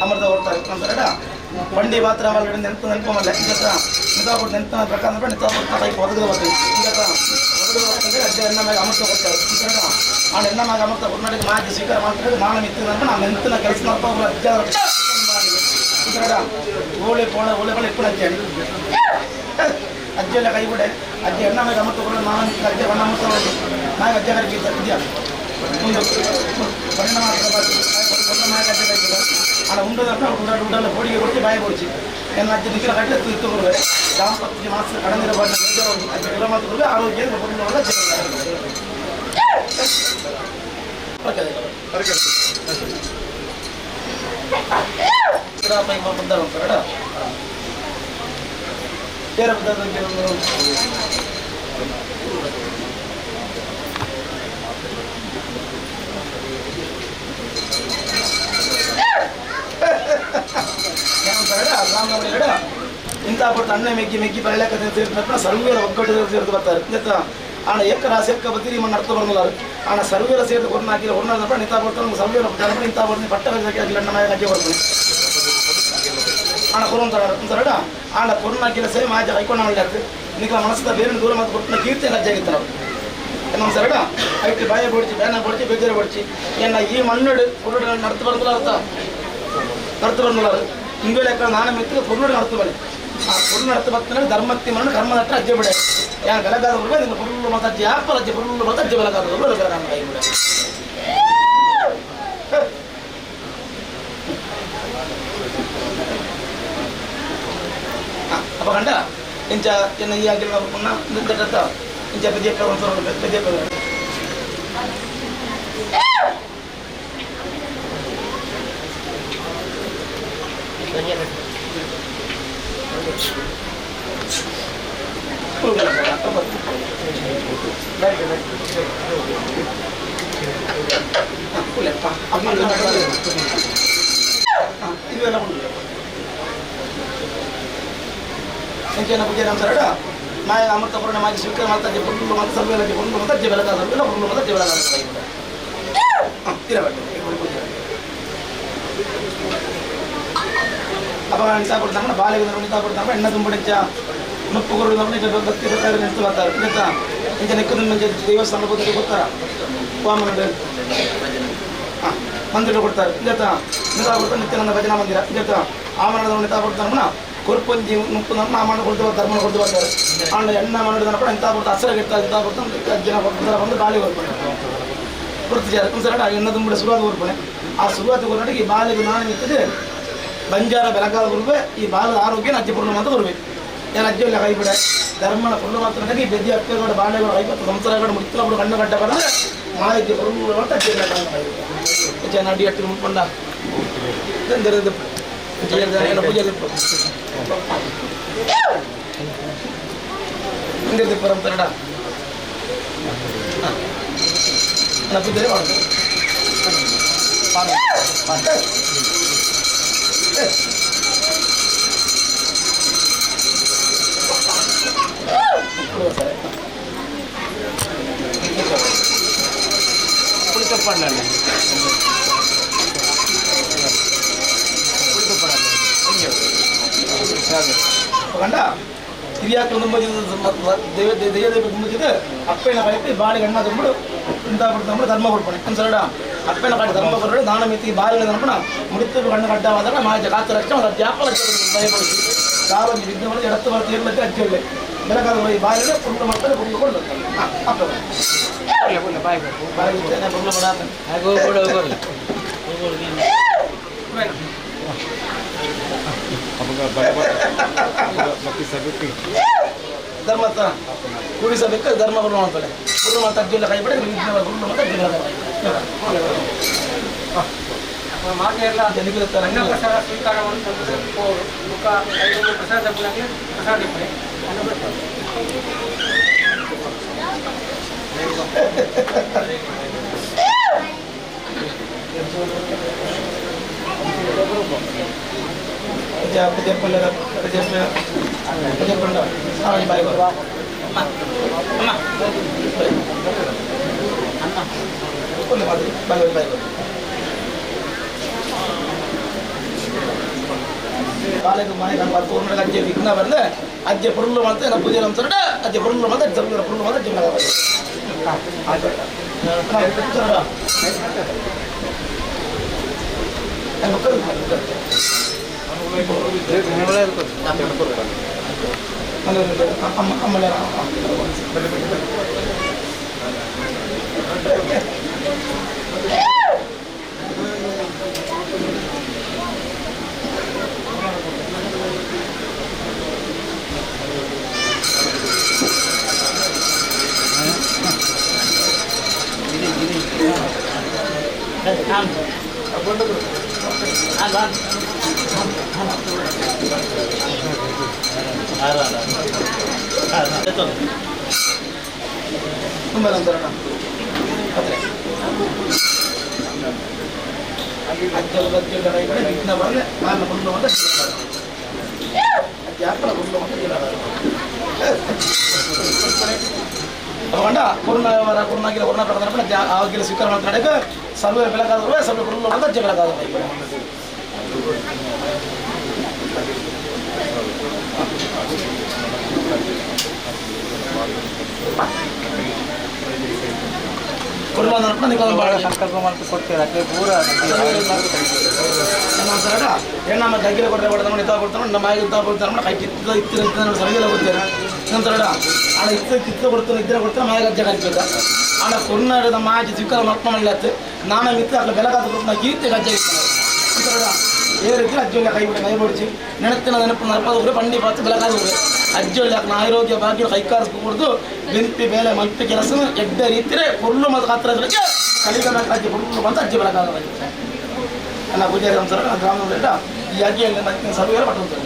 ಅಮೃತ ಹೊರ್ತಾರೆ ಅಂತಾರಡ ಬಂಡಿ ಮಾತ್ರ ನೆನಪು ನೆನಪು ಮಲ್ಲ ನಿಂತ ನೆನಪ ಪ್ರಕಾರ ನಿಂತ ಒದಗದ ಬರ್ತೀವಿ ಒದಗದ ಬರ್ತಂದ್ರೆ ಅಜ್ಜ ಎಣ್ಣ ಮ್ಯಾಗ ಅಮೃತ ಕೊಡ್ತಾರೆ ಅಂತಾರಡ ಆ ಎಣ್ಣ ಮ್ಯಾಗ ಅಮೃತ ಕರ್ನಾಟಕ ಮಾಜಿ ಸ್ವೀಕಾರ ಮಾಡ್ತಾರೆ ನಾನು ಮಿತ್ರ ನಾನು ನೆನಪಿನ ಕೆಲಸ ಅಜ್ಜ ಅಂತಾರಡ ಓಳೆ ಪೋಳೆ ಓಳೆ ಪೋಳೆ ಇಪ್ಪಣ ಅಜ್ಜ ಅಜ್ಜೆಲ್ಲ ಕೈ ಬಿಡೆ ಅಜ್ಜ ಎಣ್ಣ ಮ್ಯಾಗ ಅಮೃತ ಕೊಡ ನಾನು ಅಜ್ಜ ಬಣ್ಣ ಅಮೃತ ನಾಗ ಅಜ್ಜ ಕರ್ಕಿ ಇದೆಯಾ ಬಣ್ಣ ಆಡ ಉಂಡದಪ್ಪ ಉಂಡಾಡ ಉಂಡಲ್ಲ ಹೋಳಿಗೆ ಕೊಡ್ತಿ ಬಾಯಿ ಕೊಡ್ಚಿ ಎನ್ನ ಅಜ್ಜ ನಿಖಿಲ ಕಟ್ಟಲೆ ಇತ್ತು ಕೊಡುವೆ ದಾಂಪತ್ಯ ಮಾಸ ಕಡಂದಿರ ಬಣ್ಣ ಅಜ್ಜ ಕುಲ ಮಾತು ಕೊಡುವೆ ಆರೋಗ್ಯ ಇಂಥ ಪಡ್ತ ಅಣ್ಣ ಮೆಗ್ಗಿ ಮೆಗ್ಗಿ ಬರಲೇಕ ಸೇರಿದ ಸರ್ವೇರ ಒಗ್ಗಟ್ಟು ಸೇರಿದು ಬರ್ತಾರೆ ಆಣ ಏಕ ರಾಸಿ ಎಕ್ಕ ಬತ್ತೀರಿ ಮಣ್ಣು ಅರ್ಥ ಬರ್ನುಲ್ಲಾರು ಆಣ ಸರ್ವೇರ ಸೇರಿದು ಕೊರ್ನ ಹಾಕಿಲ್ಲ ಹೊರ್ನ ನಿಂತ ಬರ್ತಾರೆ ಸರ್ವೇರ ನಿಂತ ಬರ್ತೀನಿ ಪಟ್ಟ ಹಾಕಿಲ್ಲ ಅಣ್ಣ ಅಜ್ಜೆ ಬರ್ತೀನಿ ಆಣ ಕೊರುವಂತಾರ ಆಣ ಕೊರ್ನ ಹಾಕಿಲ್ಲ ಸೇಮ್ ಆಜ ಹೈಕೊಂಡ ಮಾಡ್ಲಾಗ್ತದೆ ನಿಖಲ ಮನಸ್ಸದ ಬೇರೆ ದೂರ ಮಾತು ಕೊಟ್ಟು ಕೀರ್ತಿ ಅಜ್ಜೆ ಆಗಿತ್ತು ನಾವು ಸರಡ ಐಟ್ ಬಾಯ ಬಡಿಚಿ ಬೇನ ಬಡಿಚಿ ಬೇಜಾರು ಬಡಿಚಿ ಏನ ಈ ಮಣ್ಣು ಕುರುಡು ನಡ್ತು ಬಂದಲ್ಲ ಅರ್ಥ ನಡ್ತು ಬಂದಲ್ಲ ಹಿಂಗೆ ನಾನು ಮಿತ್ರ ಕುರುಡು ನಡ್ತು ಬನ್ನಿ ಆ ಕುರುಡು ನಡ್ತು ಬರ್ತಾನೆ ಧರ್ಮತ್ತಿ ಮಣ್ಣು ಕರ್ಮ ನಟ್ಟ ಅಜ್ಜೆ ಬಿಡೆ ಯಾರು ಬೆಲಗಾದವರು ನಿನ್ನ ಕುರುಳು ಮತ್ತು ಅಜ್ಜಿ ಯಾಪ ಅಜ್ಜೆ ಕುರುಳು ಮತ್ತು ಅಜ್ಜೆ ಬೆಲಗಾದವರು ಬೆಲಗಾದ ಕೈ ಬಿಡೆ ಅಪ್ಪ ಕಂಡ ಇಂಚ ಎನ್ನ ಈ ಆಗಿಲ್ಲ ಇಂಚ ಬೆದಿಯಪ್ಪ ಬೆದಿಯಪ್ಪ ಮಾಯ ಅಮೃತ ಪೂರ್ಣ ಮಾಜಿ ಸ್ವೀಕಾರ ಮಾಡ್ತಾ ಪುರುಳು ಮತ್ತು ಸರ್ವೇಲ ಪುರುಳು ಮತ್ತು ಅಜ್ಜೆ ಬೆಲಕ ಸರ್ವೇಲ ಪುರುಳು ಮತ್ತು ಅಜ್ಜೆ ಬೆಲಕ ಅಪ್ಪ ನಿಂತ ಕೊಡ್ತಾನೆ ಬಾಲಿಗೆ ನಿಂತ ಕೊಡ್ತಾನೆ ಎಣ್ಣೆ ತುಂಬಿಡಿಂಚ ಮುಪ್ಪು ಗುರು ಭಕ್ತಿ ನಿಂತು ಬರ್ತಾರೆ ಇಂತ ಇಂಚ ನೆಕ್ಕದ ಮುಂಚೆ ದೇವಸ್ಥಾನ ಕೊಡ್ತಾರ ವಾಮನ ಹಾಂ ಮಂದಿರ ಕೊಡ್ತಾರೆ ಇಂತ ನಿಂತ ಕೊಡ್ತಾರೆ ನಿತ್ಯಾನಂದ ಭಜನಾ ಮಂದಿರ ಇಂತ ಆಮರಣದ ನಿಂತ ಕೊಡ್ತಾನ ಕೊರ್ಪೊಂಜಿ ಮುಪ್ಪು ನಮ್ಮ ಆಮಣ್ಣ ಕೊಡ್ತು ಧರ್ಮ ಕೊಡ್ತು ಬರ್ತಾರೆ ಆಂಡ ಎಣ್ಣ ಮಾಡಿದ ಇಂಥ ಕೊಡ್ತಾ ಹಸಿರಾಗಿ ಇರ್ತಾರೆ ಇಂಥ ಕೊಡ್ತಾ ಜನ ಕೊಡ್ತಾರೆ ಬಂದು ಬಾಲಿಗೆ ಹೋಗ್ತಾರೆ ಕೊಡ್ತಿದ್ದಾರೆ ಸರ ಎಣ್ಣ ತುಂಬಿಡ ಶುರುವಾದ ಕೊರ್ಪಣೆ ಆ ಶುರುವಾದ ಕೊರ್ನಾಟಕ ಈ ಬಾಲಿಗೆ ನಾನು ನಿಂತಿದೆ ಬಂಜಾರ ಬೆಳಗಾದ ಗುರುವೆ ಈ ಬಾಲದ ಆರೋಗ್ಯ ಅಜ್ಜಿ ಪೂರ್ಣ ಅಂತ ಗುರುವೆ ಏನು ಅಜ್ಜಿ ಇಲ್ಲ ಕೈ ಬಿಡೆ ಧರ್ಮನ ಪೂರ್ಣ ಮಾತ್ರ ಈ ಬೆದ್ದಿ ಅಪ್ಪೆಗಳು ಬಾಳೆಗಳು 50 ಸಂಸಾರಗಳು ಮುಕ್ತಲ ಬಿಡು ಕಣ್ಣು ಗಡ್ಡ ಬಂದರೆ ಮಾಹಿತಿ ಪೂರ್ಣ ಅಂತ ಅಜ್ಜಿ ಇಲ್ಲ ಅಡಿ ಅಟ್ಟು ಮುಟ್ಕೊಂಡ ಪೂಜೆ ಪರಂಪರಡ ಪೂಜೆ ಮಾಡೋದು ಕಂಡ ಹಿರಿಯಾಕ್ಳು ದೇವ ತುಂಬಿದೆ ಅಪ್ಪನ ಕಳಿಪಿ ಬಾಳಿಗೆ ಅಣ್ಣ ತುಂಬಿಡು ಇಂಥ ಬಿಡ್ತಂಬಿಡು ಧರ್ಮ ಕೊಡ್ಪಣೆ ಒಂದ್ಸಲ ಅಪ್ಪನ ಕಾಡಿ ಧರ್ಮ ಕೊಡು ದಾನ ಮಿತಿ ಬಾಲಿನ ಧರ್ಮಣ ಮುಡಿತು ಕಣ್ಣು ಕಡ್ಡವಾದಾಗ ಮಾಜ ಕಾತ ರಕ್ಷ ಜಾಪಲ ಭಯಪಡಿಸಿ ಕಾಲೊಂದು ವಿಘ್ನ ಮಾಡಿ ಎಡತ್ತು ಬರ್ತೀವಿ ಮತ್ತೆ ಅಜ್ಜಿ ಬೆಳಗಾದ ಈ ಬಾಯಿಗೆ ಪುರುಳು ಮಾಡ್ತಾರೆ ಪುರುಳು ಕೊಡು ಅಪ್ಪ ಬಾಯಿ ಪುರುಳು ಧರ್ಮತ್ತ ಕೂಡಿಸಬೇಕು ಧರ್ಮ ಗುರು ಮಾಡ್ತಾರೆ ಗುರು ಮಾತು ಅಜ್ಜಿಲ್ಲ ಕೈ ಬಿಡ ಗುರು ಮಾತು ಅಜ್ಜಿಲ್ಲ ಪ್ರಸಾದ ಸ್ವೀಕಾರ ಮುಖ ಪ್ರಸಾದ ಪ್ರಸಾದ ಅಜ್ಜೆ ವಿಘ್ನ ಬಂದ್ರೆ ಅಜ್ಜೆ ಪುರುಳು ಮತ್ತೆ ನಮ್ಮ ಪೂಜೆ ನಮ್ಮ ಅಜ್ಜೆ ಪುರುಳು ಮತ್ತೆ ಪುರುಳು ಮತ್ತೆ ಸ್ವೀಕಾರ ಮಾಡ್ತಾರೆ ಸರ್ವ ಬೆಳಕಾದ್ರೆ ಸರ್ವ ಕುರುಳು ಅಂತ ಅಜ್ಜೆ ಬೆಳಕಾದ್ರೆ ನಮ್ಮ ಕೈಗೆ ಕೊಟ್ಟರೆ ಕೊಡ್ತಾನೆ ಇತ್ತ ಕೊಡ್ತಾನೆ ನಮ್ಮ ಇತ್ತ ಕೊಡ್ತಾನೆ ಕೈ ಕಿತ್ತ ಇತ್ತಿರ ಸರಿಗೆಲ್ಲ ಕೊಡ್ತಾರೆ ನಂತರ ಆಣ ಇತ್ತ ಕಿತ್ತ ಕೊಡ್ತಾನೆ ಇದ್ರೆ ಕೊಡ್ತಾನೆ ಮಾಯ ಗಜ್ಜೆ ಕಲಿಬೇಕು ಆಣ ಕುರ್ನಾಡದ ಮಾಜಿ ಸ್ವೀಕಾರ ಮಾಡ್ಕೊಂಡ್ಲಾತು ನಾನು ಮಿತ್ರ ಅక్కడ ಬೆಳಗಾದ ಕೊಡ್ತಾನೆ ಕೀರ್ತಿ ಗಜ್ಜೆ ನಂತರ ఏ ರೀತಿ ಅಜ್ಜೊಳ್ಳೆ ಕೈ ಬಿಟ್ಟು ಕೈ ಬಡಿಸಿ ನೆನತ್ತಿನ ನೆನಪು ನರಪದ ಪಂಡಿ ಪಾತು ಬೆಳಗಾದ ಅಜ್ಜೊಳ್ಳೆ ಆರೋಗ್ಯ ಭಾಗ್ಯ ಕೈಕಾರಿಸ್ಕೊಡ್ದು ಬೆಂಪಿ ಬೇಲೆ ಮಲ್ಪಿ ಕೆಲಸ ಎಡ್ಡ ರೀತಿಯೇ ಪೊರ್ಲು ಮತ್ತು ಹತ್ರ ಕಲಿಗನ ಅಜ್ಜಿ ಪೊರ್ಲು ಬಂದು ಅಜ್ಜಿ ಬೆಳಗಾದ ಅಲ್ಲ ಪೂಜಾರಿ ಸಂಸಾರ ಗ್ರಾಮ ಈ ಅಜ್ಜಿಯಲ್ಲಿ ಮತ್ತೆ ಸರ್ವೇರ ಪಟ್ಟು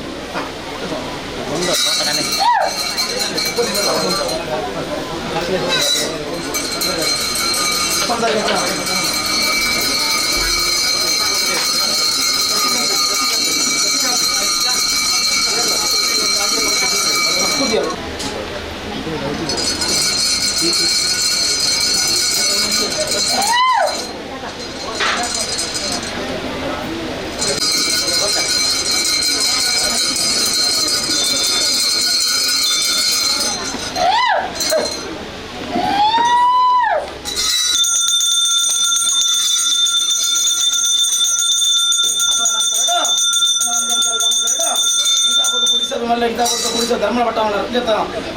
ಧರ್ಮ ಪಟ್ಟ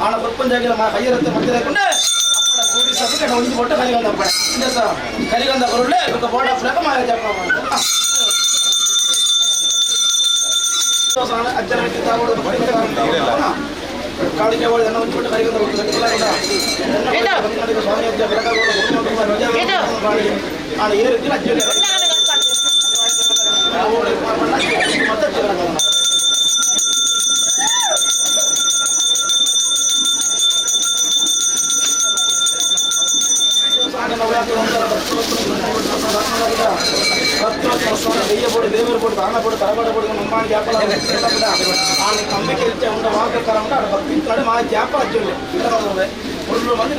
ಆಣ ಕೊಪ್ಪಂಜಾಗಿಲ್ಲ ಕೈಯರತ್ತೆ ಮತ್ತೆ ಅಪ್ಪಡ ಕೂಡಿ ಸಭೆ ಒಂದು ಕೊಟ್ಟ ಕಲಿಗಂದ ಅಪ್ಪಡ ಕಲಿಗಂದ ಬರುಳ್ಳೆ ಬೋರ್ಡ್ ಹಾಕ್ಲಾಕ ಮಾಯ ಜಪ ಕಾಡಿಗೆ ಕೊಟ್ಟು ಕಲಿಗಂದ ಸ್ವಾಮಿ ಅಜ್ಜ ಬೆಳಗಾಗ ಏ ರೀತಿ ಅಜ್ಜ ಮತ್ತೆ ದೇವರು ಕೊಡು ದಾನ ಕೊಡು ತರಬಾಡ ಕೊಡು ನಮ್ಮ ಜಾಪಲ ಆನೆ ನಂಬಿಕೆ ಇರುತ್ತೆ ಉಂಡ ವಾಕರ ಉಂಡ ಅಡ ಭಕ್ತಿ ಇತ್ತಾಳೆ ಮಾ ಜಾಪ ಅಜ್ಜುಲ್ಲೆ ಒಳ್ಳು ಮಂದಿ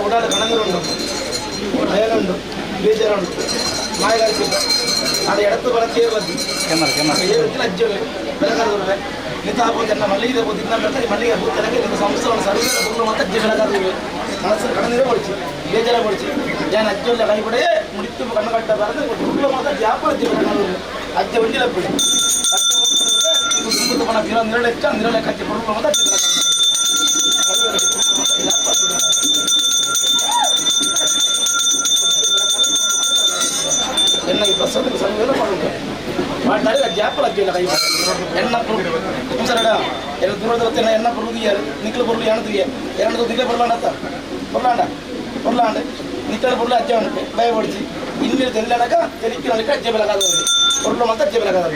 ಉಡಾಡ ಕಣಂದಿರುಂಡು ಭಯನುಂಡು ಬೇಜಾರುಂಡು ಮಾಯಗಾರಿಕೆ ಆಡ ಎಡತ್ತು ಬರ ಕೇರಳದ್ದು ಅಜ್ಜಿ ಬೆಳಗಾದ ನಿತಾಪೋ ಜನ ಮಲ್ಲಿಗೆ ದಿನ ಬರ್ತಾರೆ ಮಲ್ಲಿಗೆ ಭೂತನಕ್ಕೆ ನಿಮ್ಮ ಸಂಸ್ಥೆ ಸರ್ವೇರ ಪೊರ್ಲು ಮಾತ ಅಜ್ಜೆ ಬೆಳಗಾದುವೆ ಮನಸ್ಸು ಕಣ್ಣೀರೇ ಕೊಡಿಸಿ ಬೇಜಾರ ಕೊಡಿಸಿ ಜಾನ ಅಜ್ಜೊಲ್ಲ ಕೈ ಬಿಡೆ ಮುಡಿತು ಕಣ್ಣು ಕಟ್ಟ ಬರದು ಪೊರ್ಲು ಮಾತ ಜಾಪರ ಅಜ್ಜೆ ಬೆಳಗಾದುವೆ ಅಜ್ಜೆ ಒಂಜಿಲ ಪುಡಿ ದುಂಬು ಪಣ ಬೀರ ನಿರಳೆಚ್ಚ ನಿರಳೆ ಕಚ್ಚೆ ಪೊರ್ಲು ಮಾತ ಅಜ್ಜೆ ಎನ್ನ ಈ ಪ್ರಸಾದ ಸರ್ವೇರ ಮಾಡೋದು ಮಾಡ್ತಾರೆ ಜಾಪಲ ಅಜ್ಜೆ ಕೈ ಎಣ್ಣ ಸರಡ ಎನ್ನ ದೂರದ ಹೊತ್ತಿನ ಎಣ್ಣ ಪೊರ್ಲು ಯಾರು ನಿಕ್ಕಲು ಪೊರ್ಲು ಯಾಣದು ಎರಡು ದಿಗ್ಲ ಪೊರ್ಲಾಂಡ ಪೊರ್ಲಾಂಡ ಪೊರ್ಲಾಂಡ ನಿಕ್ಕಲ ಪೊರ್ಲು ಅಜ್ಜ ಉಂಟು ಭಯ ಪಡಿಸಿ ಇನ್ನಿರು ತೆಲ್ಲಣಕ ತೆಲಿಕ್ಕಿನಕ ಅಜ್ಜೆ ಬೆಳಗಾದ ಪೊರ್ಲು ಮಾತ್ರ ಅಜ್ಜೆ ಬೆಳಗಾದ.